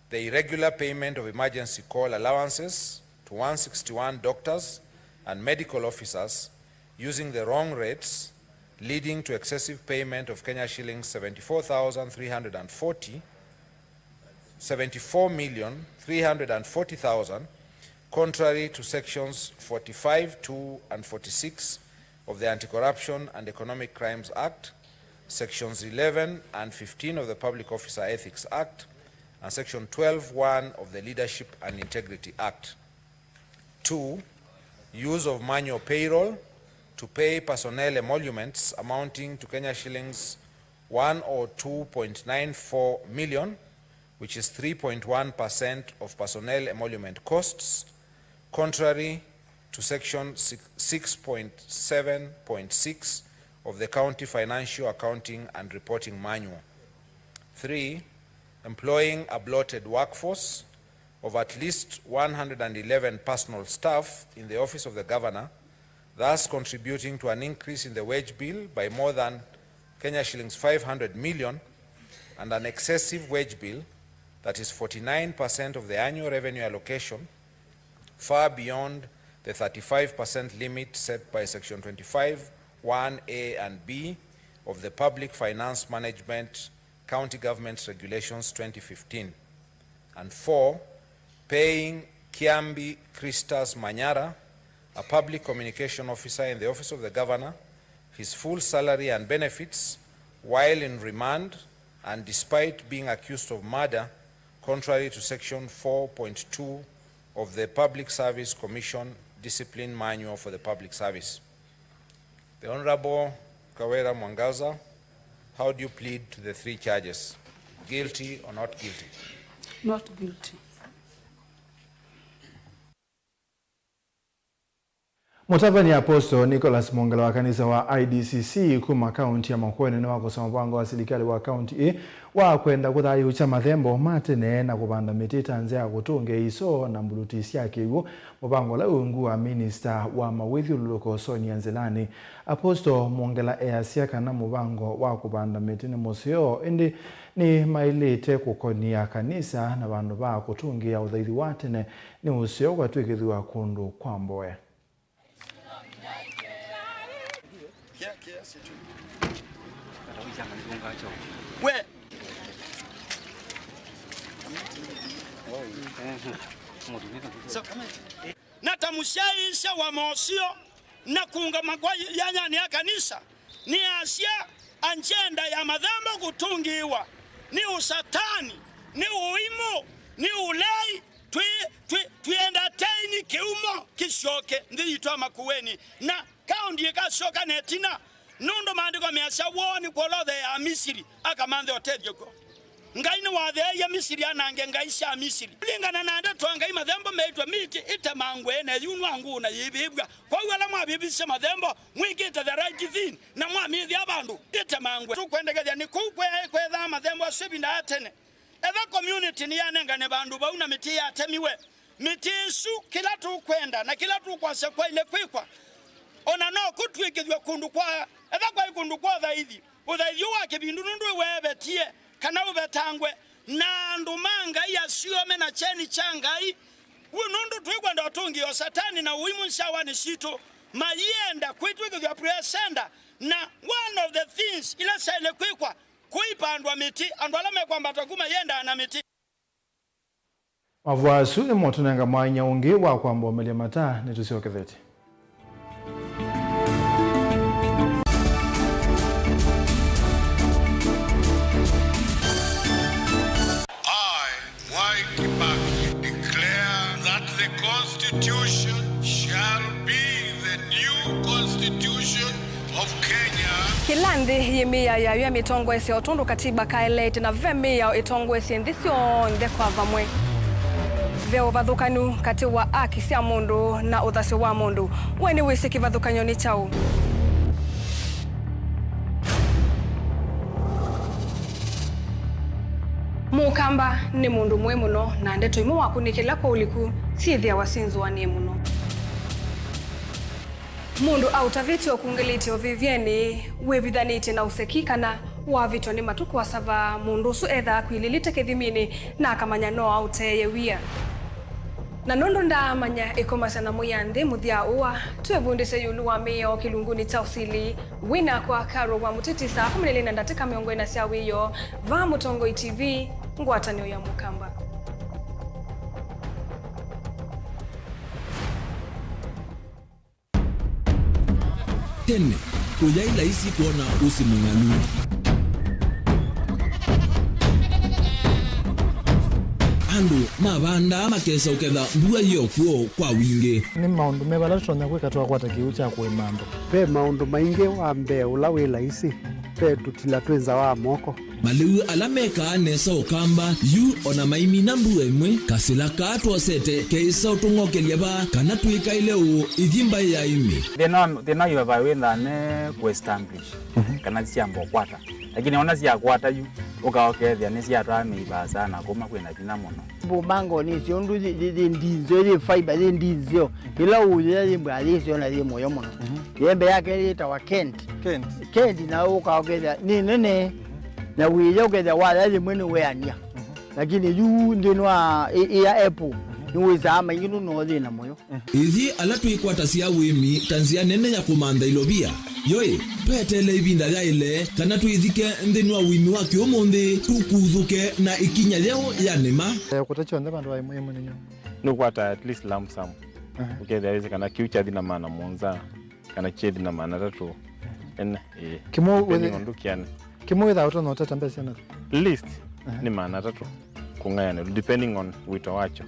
the irregular payment of emergency call allowances to one sixty-one doctors and medical officers using the wrong rates, leading to excessive payment of Kenya shillings seventy-four thousand three hundred and forty, seventy-four million three hundred and forty thousand, contrary to Sections forty-five two and forty-six of the Anti-Corruption and Economic Crimes Act, Sections eleven and fifteen of the Public Officer Ethics Act, and Section twelve one of the Leadership and Integrity Act. Two, use of manual payroll to pay personnel emoluments amounting to Kenya shillings one oh two point nine four million, which is three point one percent of personnel emolument costs, contrary to section six, six point seven point six of the County Financial Accounting and Reporting Manual. Three, employing a bloated workforce of at least one hundred and eleven personal staff in the office of the governor, thus contributing to an increase in the wage bill by more than Kenya shillings five hundred million and an excessive wage bill that is forty-nine percent of the annual revenue allocation, far beyond the thirty-five percent limit set by section twenty-five one A and B of the Public Finance Management, County Government Regulations twenty fifteen. And four, paying Kiambi Christus Manyara, a public communication officer in the office of the governor, his full salary and benefits while in remand and despite being accused of murder, contrary to section four point two of the Public Service Commission Discipline Manual for the Public Service. The Honorable Kawira Mwangaza, how do you plead to the three charges? Guilty or not guilty? Not guilty. Mũtavany'a Apostle Nicholas Mwongela wa kanisa wa I D C C kuma kaunti ya Makueni nĩwakosa mũvango wa silikalĩ wa kaunti ĩĩ wa kwenda kũthayũũkya mathembo ma tene na kũvanda mĩtĩ ta nzĩa ya kũtũngĩa iso na mbuluti sya kĩw'ũ, mũvango ũla wĩ ungu wa minista wa mawĩthyũlũlũko Sonia Nzilani. Apostle Mwongela easya kana mũvango wa kũvanda mĩtĩ nĩ mũseo, ĩndĩ nĩmaĩlĩte kũkonia kanisa na vandũ va kũtũngĩa ũthaithi wa tene nĩ ũseo ũkatw'ĩkĩthw'a kũndũ kwa mboya. We. So, come here. Na ta mũsyaĩĩsya wa mosio na kũũngama kwa yanyanĩ ya kanisa, nĩasya angyenda ya mathembo kũtũngĩĩwa nĩ ũsatani, nĩ ũimũ, nĩ ũlei, twĩ, twĩ, twĩ entertain kĩumo kĩsyoke nthĩ yitũ ya Makueni, na kaũndi ĩkasyoka na ĩtina, nũndũ maandĩko measya, woo nĩ kwolotheea Amisili, akamanthe ũtethyo kw'o. Ngai nĩwatheeie Misili anange ngai sya Misili. Kũlingana na ndeto ya Ngai, mathembo meĩtwe miti ĩtemangwe na ĩyunwa ngũũ na yĩvĩvw'a. Kwoou ala mwavĩvisye mathembo, mwĩkĩte the right thing, na mwamĩthĩa vandũ ĩtemangwe. Tũkwendekethya nĩ kũu kweethaa mathembo asu ĩvinda ya tene. Etha community nĩyanengane vandũ vau na mĩtĩ yatemiwe, mĩtĩ ĩsu, kĩla tũkwenda na kĩla tũkwasya kwaĩle kwĩkwa, o na no kũtw'ĩkĩthw'e kũndũ kwa, etha kwaĩ kũndũ kwa ũthaithi, ũthaithi ũũ wa kĩvindu nũndũ weevetie kana ũvetangwe, na andũ ma Ngai asu me na kyeni kya Ngai. W'o nũndũ tũikwenda ũtũngĩĩo Satani na ũimũ nzyawanĩ sitũ, mayĩenda kwĩtw'ĩkĩthw'a presenter, na one of the things ila syaĩle kwĩkwa, kũipandwa mĩtĩ, andũ ala mekwambata ku mayĩendaa na mĩtĩ. Mavũa asu nĩmo ũtũnenga mwanya ũngĩ wa kwamba ũmelya mata nĩtũsyokethete. I, Mwai Kibaki, declare that the Constitution shall be the new Constitution of Kenya. Kĩla nthĩ yĩ mĩao yayo ya mĩtongoesye o tondũ katiba kaeleete, na ve mĩao ĩtongoesye nthĩ syonthe kwa vamwe. Ve ũvathũkanu katĩ wa aki sya mũndũ na ũthasyo wa mũndũ. We nĩwĩsĩ kĩvathũkany'o nĩ kyaũ? Mũkamba nĩ mũndũ mũĩ mũno, na ndeto imwe wakũnĩkĩla kwa ũliku syĩthĩawa syĩ nzũanĩe mũno. Mũndũ aũtavĩtye ũkungĩlĩtye ũvĩvyenĩ, wĩvithanĩtye na ũseki, kana wavĩtwa nĩ matũ kũasava, mũndũ ũsu ethaa akwilĩlĩte kĩthiminĩ na akamanya no aũteeye wia. Na nũndũ ndaamanya ĩkomasya nyamũ ya nthĩ mũthya ũa, twĩvundĩsye ĩũlũ wa mĩao kĩlungunĩ kya ũsili. Wĩ nakwa Carol wa Mũtĩtĩ saa kũmi na ilĩ na ndatĩka mĩongo ĩna sya wĩoo, vaa Mũtongoi T V, ngwatanĩo ya Mũkamba. Tene, kũyaĩ laisi kwona ũsĩ mũng'alu. Andũ mavandaa makesa ũketha mbua yĩ o kw'o kwa wingĩ. Nĩ maũndũ me vala tũtonya kwĩka twakwata kĩw'ũ kya kũĩma andũ? Ve maũndũ maingĩ. Wa mbee ũla wĩ laisi Ve tũtila twĩ nza wa moko. Malĩu ala mekaa nesa Ũkamba yu o na maimina mbua ĩmwe, kasĩla kaa twosete keĩsa ũtũng'okelya vaa kana twĩkaĩle ũũ ithi mbaĩ ya ĩmĩ. Thĩna wa, thĩna wa ivavai wĩthaa ne kũ establish kana syamba ũkwata. Lakini ona syakwata yu, ũka ũkethĩa nĩsyatwaa mĩi vaasa na kũma kwĩna vinya mũno. Mbũmbango nĩ syo ũndũ yĩ, yĩ, yĩ ndinzeo, yĩ fiber, yĩ ndinzeo. Ĩla ũyĩa yĩ mbwa yĩ syo na yĩ mũyo mũno. Yembe yake yĩtawa Kent. Kent. Kent na ũka ũkethĩa nĩ nene. Na wĩya ũkethĩa waya yĩmwe nĩ weania. Lakini yu nthĩnĩ wa ĩ, ĩ ya apple, nĩ wĩsaa maingĩ nũno thĩna mũyo. Ithyĩ ala twĩkwatasya ũĩmi ta nzĩa nene ya kũmantha ilovia, yo-ĩ, tweteele ĩvinda yaĩle kana twĩthike nthĩnĩ wa ũĩmi wa kĩũmũnthĩ tũkuthũke na ĩkinya yeũ ya nĩma? Eh, kũta kyonthe vandũ va ĩmwe ĩmwe nĩ nyũmũ. Nũkwata at least lump sum. Aha. Ũkethĩa wĩsĩ kana kĩu kyathi na maana mũonza, kana kyethi na maana atatũ. Ene, ĩĩ. Kĩmwe wĩthĩ- Depending on ndũkĩanĩ. Kĩmwe wĩthaa ũtonya ũtata mbesa na? Least, aha, nĩ maana atatũ kũng'ayanĩlwa, depending on wĩto wakyo.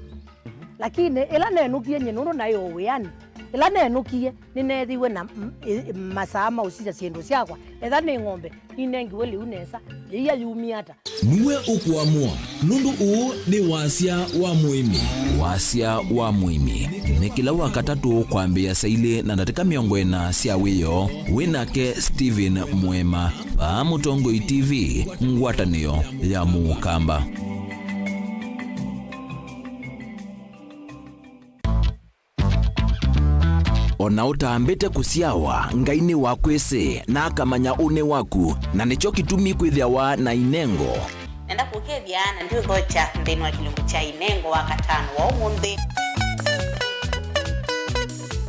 Lakini ĩla nenũkie nyie nũndũ naĩ o wĩanĩ, ĩla nenũkie nĩneethiwe na m- ĩ- masaa ma ũsisya syĩndũ syakwa. Etha nĩ ng'ombe, ninengiwe lĩu nesa, yĩia yumie ata? Nue ũkũamũa, nũndũ ũũ nĩ Wasya wa Mũĩmi. Wasya wa Mũĩmi nĩ kĩla Wakatatũ kwambĩĩa saa ilĩ na ndatĩka mĩongo ĩna sya wĩoo, wĩ nake Stephen Mũema, vaa Mũtongoi T V, ngwatanĩo ya Mũkamba. O na ũtambĩte kũsyawa, Ngai nĩwakwĩsĩ, na akamanya ũnĩ waku, na nĩkyo kĩtumi kwĩthĩawa na inengo. Nenda kũkethya na ndiũthokya nthĩnĩ wa kĩlungu kya inengo wa katano wa ũmũnthĩ.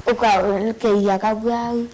Ũkaũlũkĩlya kavwau.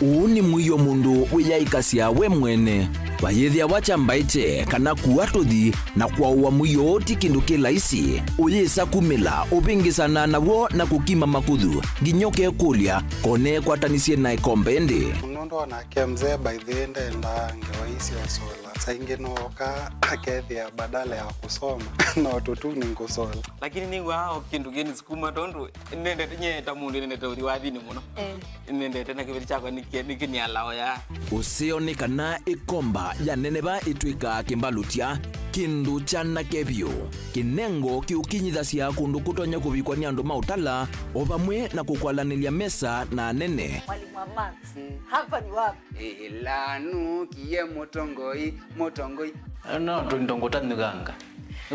Ũũ nĩ mũio mũndũ wĩyaĩkasya we mwene. Vayĩthĩawa kya mbaĩkye kana kua tũthi, na kwaũa mũio ũũ ti kĩndũ kĩ laisi. Ũyĩsa kumĩla, ũvĩngĩsana naw'o na kũkima makũthũ, nginya ũkekũlya, ko neekwatanisye na ĩkombe ĩndĩ? Nũndũ o nake mzee by the way ndendaa ngewa ii sya ũsola. Saa ingĩ nooka akethĩa badala ya kũsoma no tũtuni ngũsola. Lakini nĩw'aa o kĩndũ kĩnisukuma tondũ nendete, nyie ta mũndũ nendete ũthi wathinĩ mũno. Eh. Nendete na kĩveti kyakwa nĩkĩ- nĩkĩnialaoya. Ũseo nĩ kana ĩkomba ya neneva ĩtw'ĩkaa kĩmbalũtya, kĩndũ kyanake vyũ. Kĩnengo kĩũkinyĩthasya kũndũ kũtonya kũvikwa nĩ andũ ma ũtala, o vamwe na kũkwalanĩlya mesa na anene. Mwalimu wa maths, hapa ni wapi? Ĩla nũkie mũtongoi, mũtongoi. No tũindo ngũtanyũkanga.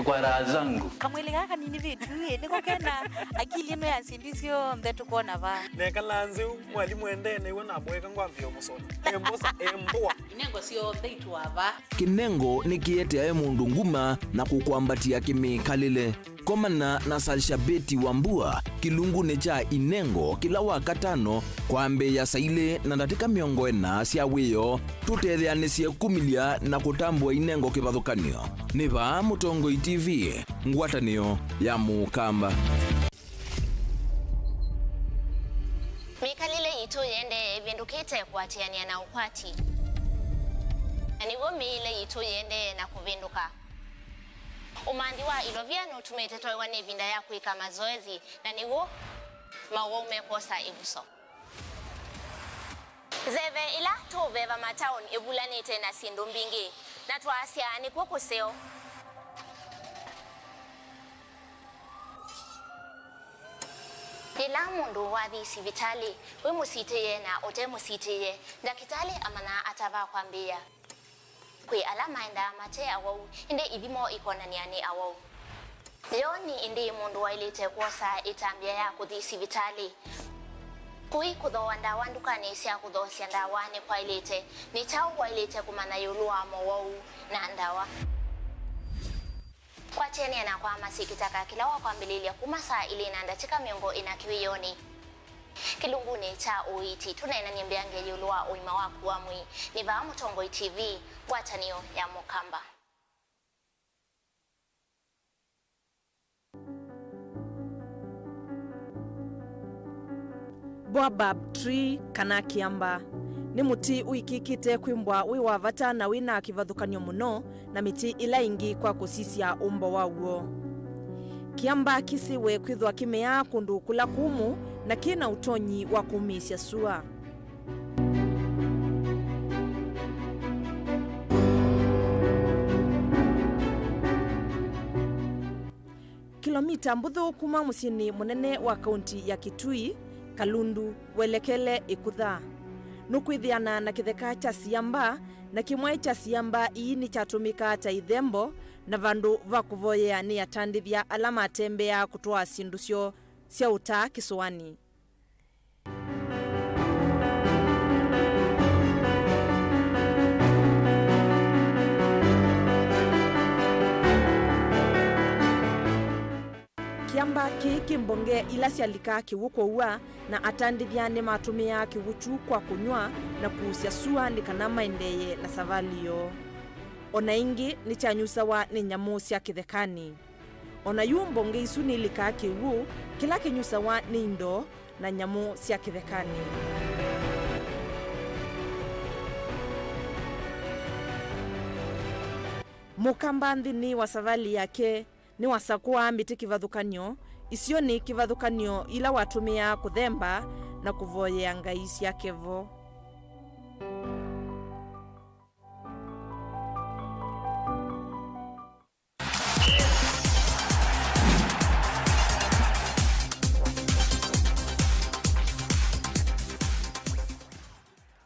Kwa raha zangu. Kamwĩlĩ gaka kanini vitu ĩ, nĩko kena akili ĩno ya syĩndũ syonthe tũkwona vaa. Nekalaa nzĩ ũ, mwalimũ endee nĩw'o namboeka ngwambĩĩa ũmũsoma. Embosa, embũa. Inengo syonthe itũa vaa. Kĩnengo nĩkĩeteae mũndũ nguma na kũkwambatĩa kĩmĩkalĩle. Komana na Salshabeti Wambua kĩlungunĩ kya inengo kĩla Wakatano kwambĩĩa saa ilĩ na ndatĩka mĩongo ĩna sya wĩoo. Tũtetheanĩsye kumĩlya na kũtambũa inengo kĩvathũkany'o. Nĩ vaa Mũtongoi T V, ngwatanĩo ya Mũkamba. Mĩkalĩle yitũ yĩendee ĩvĩndũkĩte kũatĩanĩa na ũkwati, na nĩw'o mĩĩle yitũ yĩendee na kũvĩndũka. Ũmanthi wa ilovia nũtumĩte twaĩwa nĩ ĩvinda ya kwĩka mazoezi, na nĩw'o mawau mekwosa ĩvuso. Nzeve ĩla tũũveva mataoni ĩvulanĩte na syĩndũ mbingĩ, na twaasya nĩkw'o kũseo. Yĩla mũndũ wathi sivitalĩ, wĩ mũsitĩĩe na ũte mũsitĩĩe, ndakĩtalĩ amanyaa ata va kwambĩĩa. Kwĩ ala maendaa mate awau, ĩndĩ ithimo ikonany'a nĩ awau. Yo nĩ ĩndĩĩ mũndũ waĩlĩte kwosa ĩtambya ya kũthi sivitalĩ? Kũi kũthooa ndawa ndukanĩ sya kũthoosya ndawa nĩkwaĩlĩte? Nĩ kyaũ waĩlĩte kũmanya ĩũlũ wa mowau na ndawa? Kwatĩanĩa nakwa Mercy Kĩtaka kĩla wakwambĩlĩlya kuma saa ilĩ na ndatĩka mĩongo ĩna kĩwĩonĩ. Kĩlungunĩ kya ũiiti, tũneenany'e mbeange ĩũlũ wa ũima waku wa mwĩĩ. Nĩ vaa Mũtongoi T V, ngwatanĩo ya Mũkamba. Baobab tree, kana kĩamba, nĩ mũtĩ ũĩkĩĩkĩte kwĩmbwa wĩ wa vata na wĩ na kĩvathũkany'o mũno na mĩtĩ ĩla ĩngĩ kwa kũsisya ũmbo waw'o. Kĩamba kĩsĩwe kwĩthwa kĩmeaa kũndũ kũla kũmũ na kĩ na ũtonyi wa kũmĩĩsya sua. Mita mbũthũ kuma mũsyĩnĩ mũnene wa kaunti ya Kitui, Kalundu, welekele Ĩkutha, nũkwĩthĩana na kĩtheka kya Siamba, na kĩmwaĩ kya Siamba ii nĩkyatũmĩkaa ta ithembo na vandũ va kũvoyea nĩ atandĩthya ala matembeaa kũtwaa syĩndũ syoo sya ũtaa kĩsũanĩ. Kĩamba kĩĩ kĩ mbonge ila syalika kĩw'ũ kũua, na atandĩthya nĩmatũmĩaa kĩw'ũ kyu kwa kũnyw'a na kuusya sua nĩ kana maendeeye na savalĩ yoo. O na ĩngĩ nĩkyanyusawa nĩ nyamũ sya kĩthekanĩ. O na yu mbonge isu nilikaa kĩw'ũ kĩla kĩnyusawa nĩ indo na nyamũ sya kĩthekanĩ. Mũkamba nthĩnĩ wa savalĩ yake nĩwasakũaa mĩtĩ kĩvathũkany'o, isionĩ kĩvathũkany'o ila watũmĩaa kũthemba na kũvoyea ngai syake vo.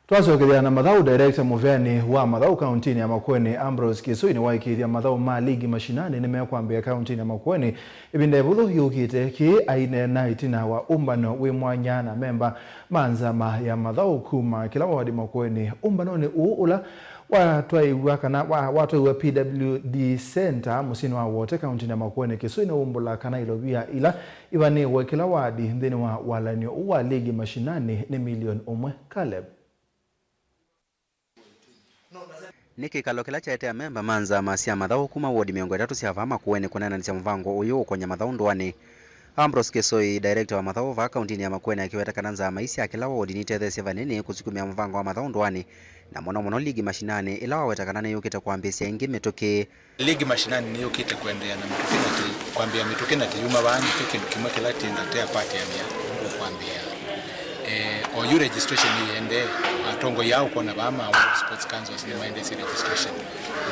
Twasyokethya na mathaũ, director mũveanĩ wa mathaũ kauntinĩ ya Makueni, Ambrose Kisui, nĩwaĩkĩĩthya mathaũ ma ligi mashinani nĩmekwambĩĩa kauntinĩ ya Makueni ĩvinda ĩvũthũ yũkĩte. Kĩĩ aineena ĩtina wa ũmbano wĩ mwanya na memba ma nzama ya mathaũ kuma kĩla wodi Makueni. Ũmbanonĩ ũũ ũla watwaĩw'a kana wa-, watwaĩw'a P W D Center mũsyĩnĩ wa Wote, kauntinĩ ya Makueni, Kisui nĩwaumbũla kana ilovia ila ivanĩĩwe kĩla wadi nthĩnĩ wa walany'o ũũ wa ligi mashinani nĩ milioni ũmwe. Caleb. Nĩ kĩkalo kĩla kyaete amemba ma nzama sya mathaũ kuma wodi mĩongo ĩtatũ sya vaa Makueni kũneenanĩsya mũvango ũyũ ũkony'a mathaũ ndũanĩ. Ambrose Kisoi, director wa mathaũ vaa kauntinĩ ya Makueni, akĩweta kana nzama ii sya kĩla wodi nitetheesye vanini kũsukumĩa mũvango wa mathaũ ndũanĩ, na mũno mũno ligi mashinani, ĩla waweta kana nĩyũkĩte kwambĩĩsya ĩngĩ mĩtũkĩ. Ligi mashinani nĩyũkĩte kũendeea na mĩtũkĩ na tĩ-, kwambĩĩa mĩtũkĩ na tĩyuma vaa nĩkyo kĩndũ kĩmwe kĩla tĩenda tũya part ya mĩao kwambĩĩa. Eh, o yu registration nĩyĩendee, atongoi aa ũkwona vaa ma World Sports Councils nĩmaendeesye registration,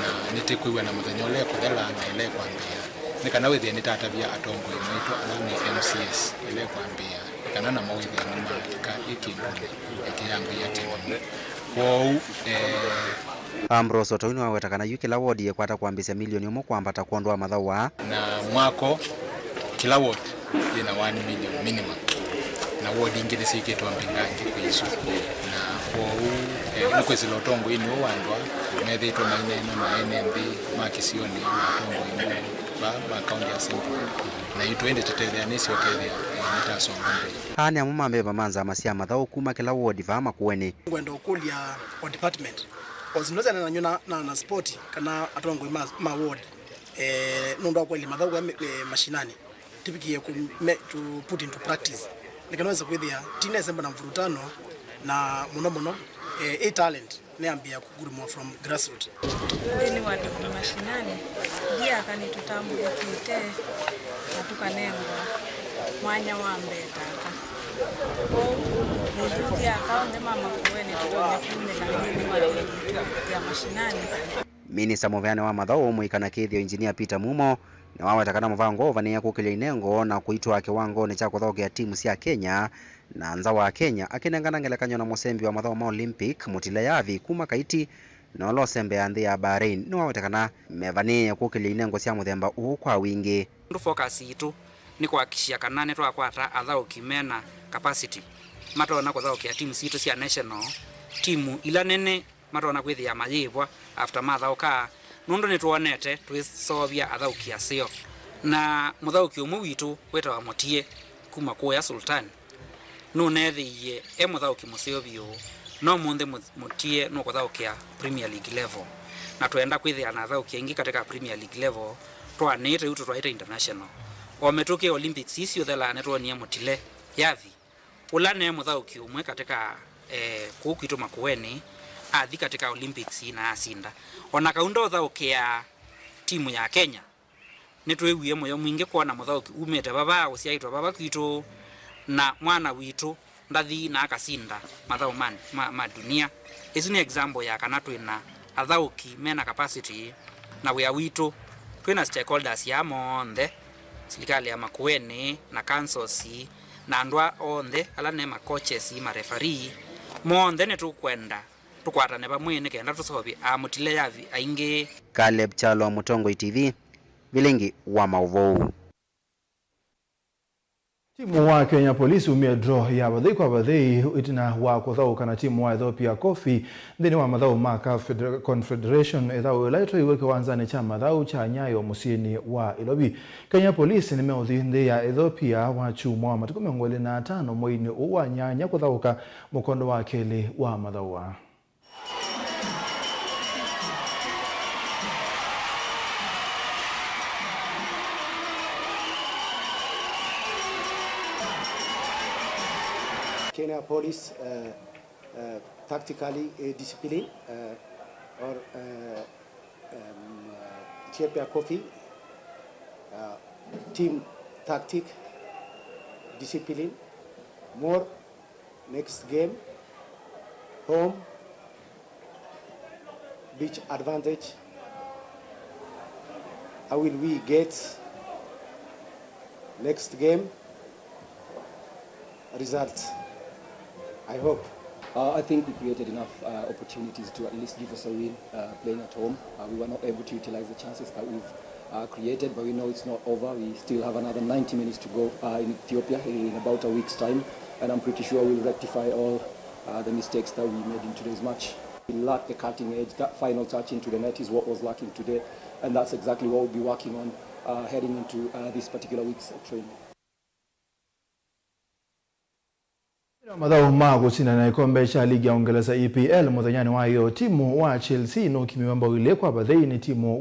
na nĩtĩkwĩw'a na mũthenya ũla ĩkũthela na ĩla ĩkwambĩĩa, nĩ kana wĩthĩe nĩtatavya atongoi maitũ ala nĩ M C As ĩla ĩkwambĩĩa, nĩ kana namo wĩthĩe nĩmalika ĩ kĩndũnĩ ĩkĩyambĩĩa tene. Kwoou, eh, Ambrose o ta ũu nĩwaweta kana yu kĩla wodi yĩkwata kwambĩĩsya milioni ũmwe kwambata kwondũ wa mathaũ aa. Na mwako, kĩla ward yĩna one million minimum, na ward ingĩ nĩsyĩkĩtwe mbingangĩ kwĩ isu. Na kwoou, eh, nĩkwĩsĩla ũtongoinĩ ũũ wa andũ aa methĩĩtwe maineena na ene nthĩ ma kĩsionĩ na atongoi moo va ma County Assembly, naitũ ĩndĩ tũtetheanĩsye ũkethĩa, eh, nĩtasonga mbee. Aa nĩ amwe ma memba ma nzama sya mathaũ kuma kĩla wodi vaa Makueni. Ngwenda ũkũlya o department, o syĩndũ syaneenany'o na, na, na sport kana atongoi ma, ma ward, eh, nũndũ wa kũelya mathaũ aa me, eh, mashinani, tũvikie ku me, to put into practice, nĩ kana wĩse kwĩthĩa ti nesa mbona mvurutano, na mũno mũno, eh, ĩ talent nĩyambĩĩa kũgurumwa from grassroot. Nthĩnĩ wa ligi mashinani, ithyĩ aka nĩtũtambũlĩkĩte na tũkanengwa mwanya wa mbee ta aka. Kwoou, nĩthuthya aka onthe ma Makueni tũtonya kumĩla nthĩnĩ wa ligi itũ ya mashinani. Minista mũveanĩ wa mathaũ, mũika na kĩthĩo, Engineer Peter Mumo, nĩwaweta kana mũvango ũũ ũvanĩĩe kũkĩlya inengo na kũitwaa kĩwangonĩ kya kũthaũkĩa timu sya Kenya na nza wa Kenya, akĩnengana ngelekany'o na mũsembi wa mathaũ ma Olympic, Mũtile Yavi, kuma Kaiti, na ũla ũsembeaa nthĩ ya Bahrain. Nĩwaweta kana mevanĩĩe kũkĩlya inengo sya mũthemba ũũ kwa wingĩ. Nũndũ focus yitũ nĩ kũhakikisha kana nĩtwakwata athaũki mena capacity matonya kũthaũkĩa timu sitũ sya national, timu ila nene matonya kwĩthĩa mayĩĩvwa after mathaũka, nũndũ nĩtwonete twĩseũvya athaũki aseo. Na mũthaũki ũmwe witũ wĩtawa Mũtie kuma kũũya Sultan nũneethĩie e mũthaũki mũseo vyũ, no ũmũnthĩ Mũ-, Mũtie nũkũthaũkĩa Premier League level, na twenda kwĩthĩa na athaũki aingĩ katika Premier League level twaanĩĩte yu tũtwaĩte international. O mĩtũkĩ Olympics ii syũthelaa nĩtwonie Mũtile Yavi, ũla ne mũthaũki ũmwe katika, eh, kũu kwitũ Makueni, athi katika Olympics na asinda. O na kau ndoothaũkĩa timu ya Kenya, nĩtwĩwie mũyo mwingĩ kwona mũthaũki umĩte vava, ũsyaĩtwe vava kwitũ, na mwana witũ ndathi na akasinda mathaũ ma, ma, ma dunia. Ĩsu nĩ example ya kana twĩ na athaũki me na capacity na wĩa witũ. Twĩ na stakeholders aa monthe, Silikalĩ ya Makueni na councils na andũ a onthe ala ne ma coaches, ma referee, monthe nĩtũkwenda tũkwatane vamwe nĩ kenda tũseũvye amũtile yavi aingĩ. Caleb Kyalo, Mũtongoi T V, Vilingi wa Maũvoo. Timu wa Kenya Police umie draw ya vathei kwa vathei ĩtina wa kũthaũka na timu wa Ethiopia Coffee nthĩnĩ wa mathaũ ma CAF Feder-, Confederation, ĩthaũ ĩla ĩtwaiwe kĩwanzanĩ kya mathaũ kya Nyayo mũsyĩnĩ wa Ilovi. Kenya Police nĩmeũthi nthĩ ya Ethiopia Wakyumwa wa matukũ mĩongo ĩlĩ na atano mweinĩ ũũ wa nyanya kũthaũka mũkondo wa kelĩ wa mathaũ aa. Kenya Police, uh, uh, tactically, uh, discipline, uh, or, uh, um, uh, Ethiopia Coffee, uh, team tactic, discipline, more next game, home, beach advantage. How will we get next game results? I hope. Uh, I think we created enough, uh, opportunities to at least give us a win, uh, playing at home. Uh, we were not able to utilize the chances that we've, uh, created, but we know it's not over. We still have another ninety minutes to go, uh, in Ethiopia in about a week's time, and I'm pretty sure we'll rectify all, uh, the mistakes that we made in today's match. We lacked the cutting edge, that final touch into the net is what was lacking today, and that's exactly what we'll be working on, uh, heading into, uh, this particular week's training. Mathaũ ma kũsindana na ĩkombe kya ligi ya Ũngelesa, E P L, mũthenyanĩ wa ĩyoo, timu wa Chelsea nũkimiwe mbao ilĩ kwa vathei nĩ timu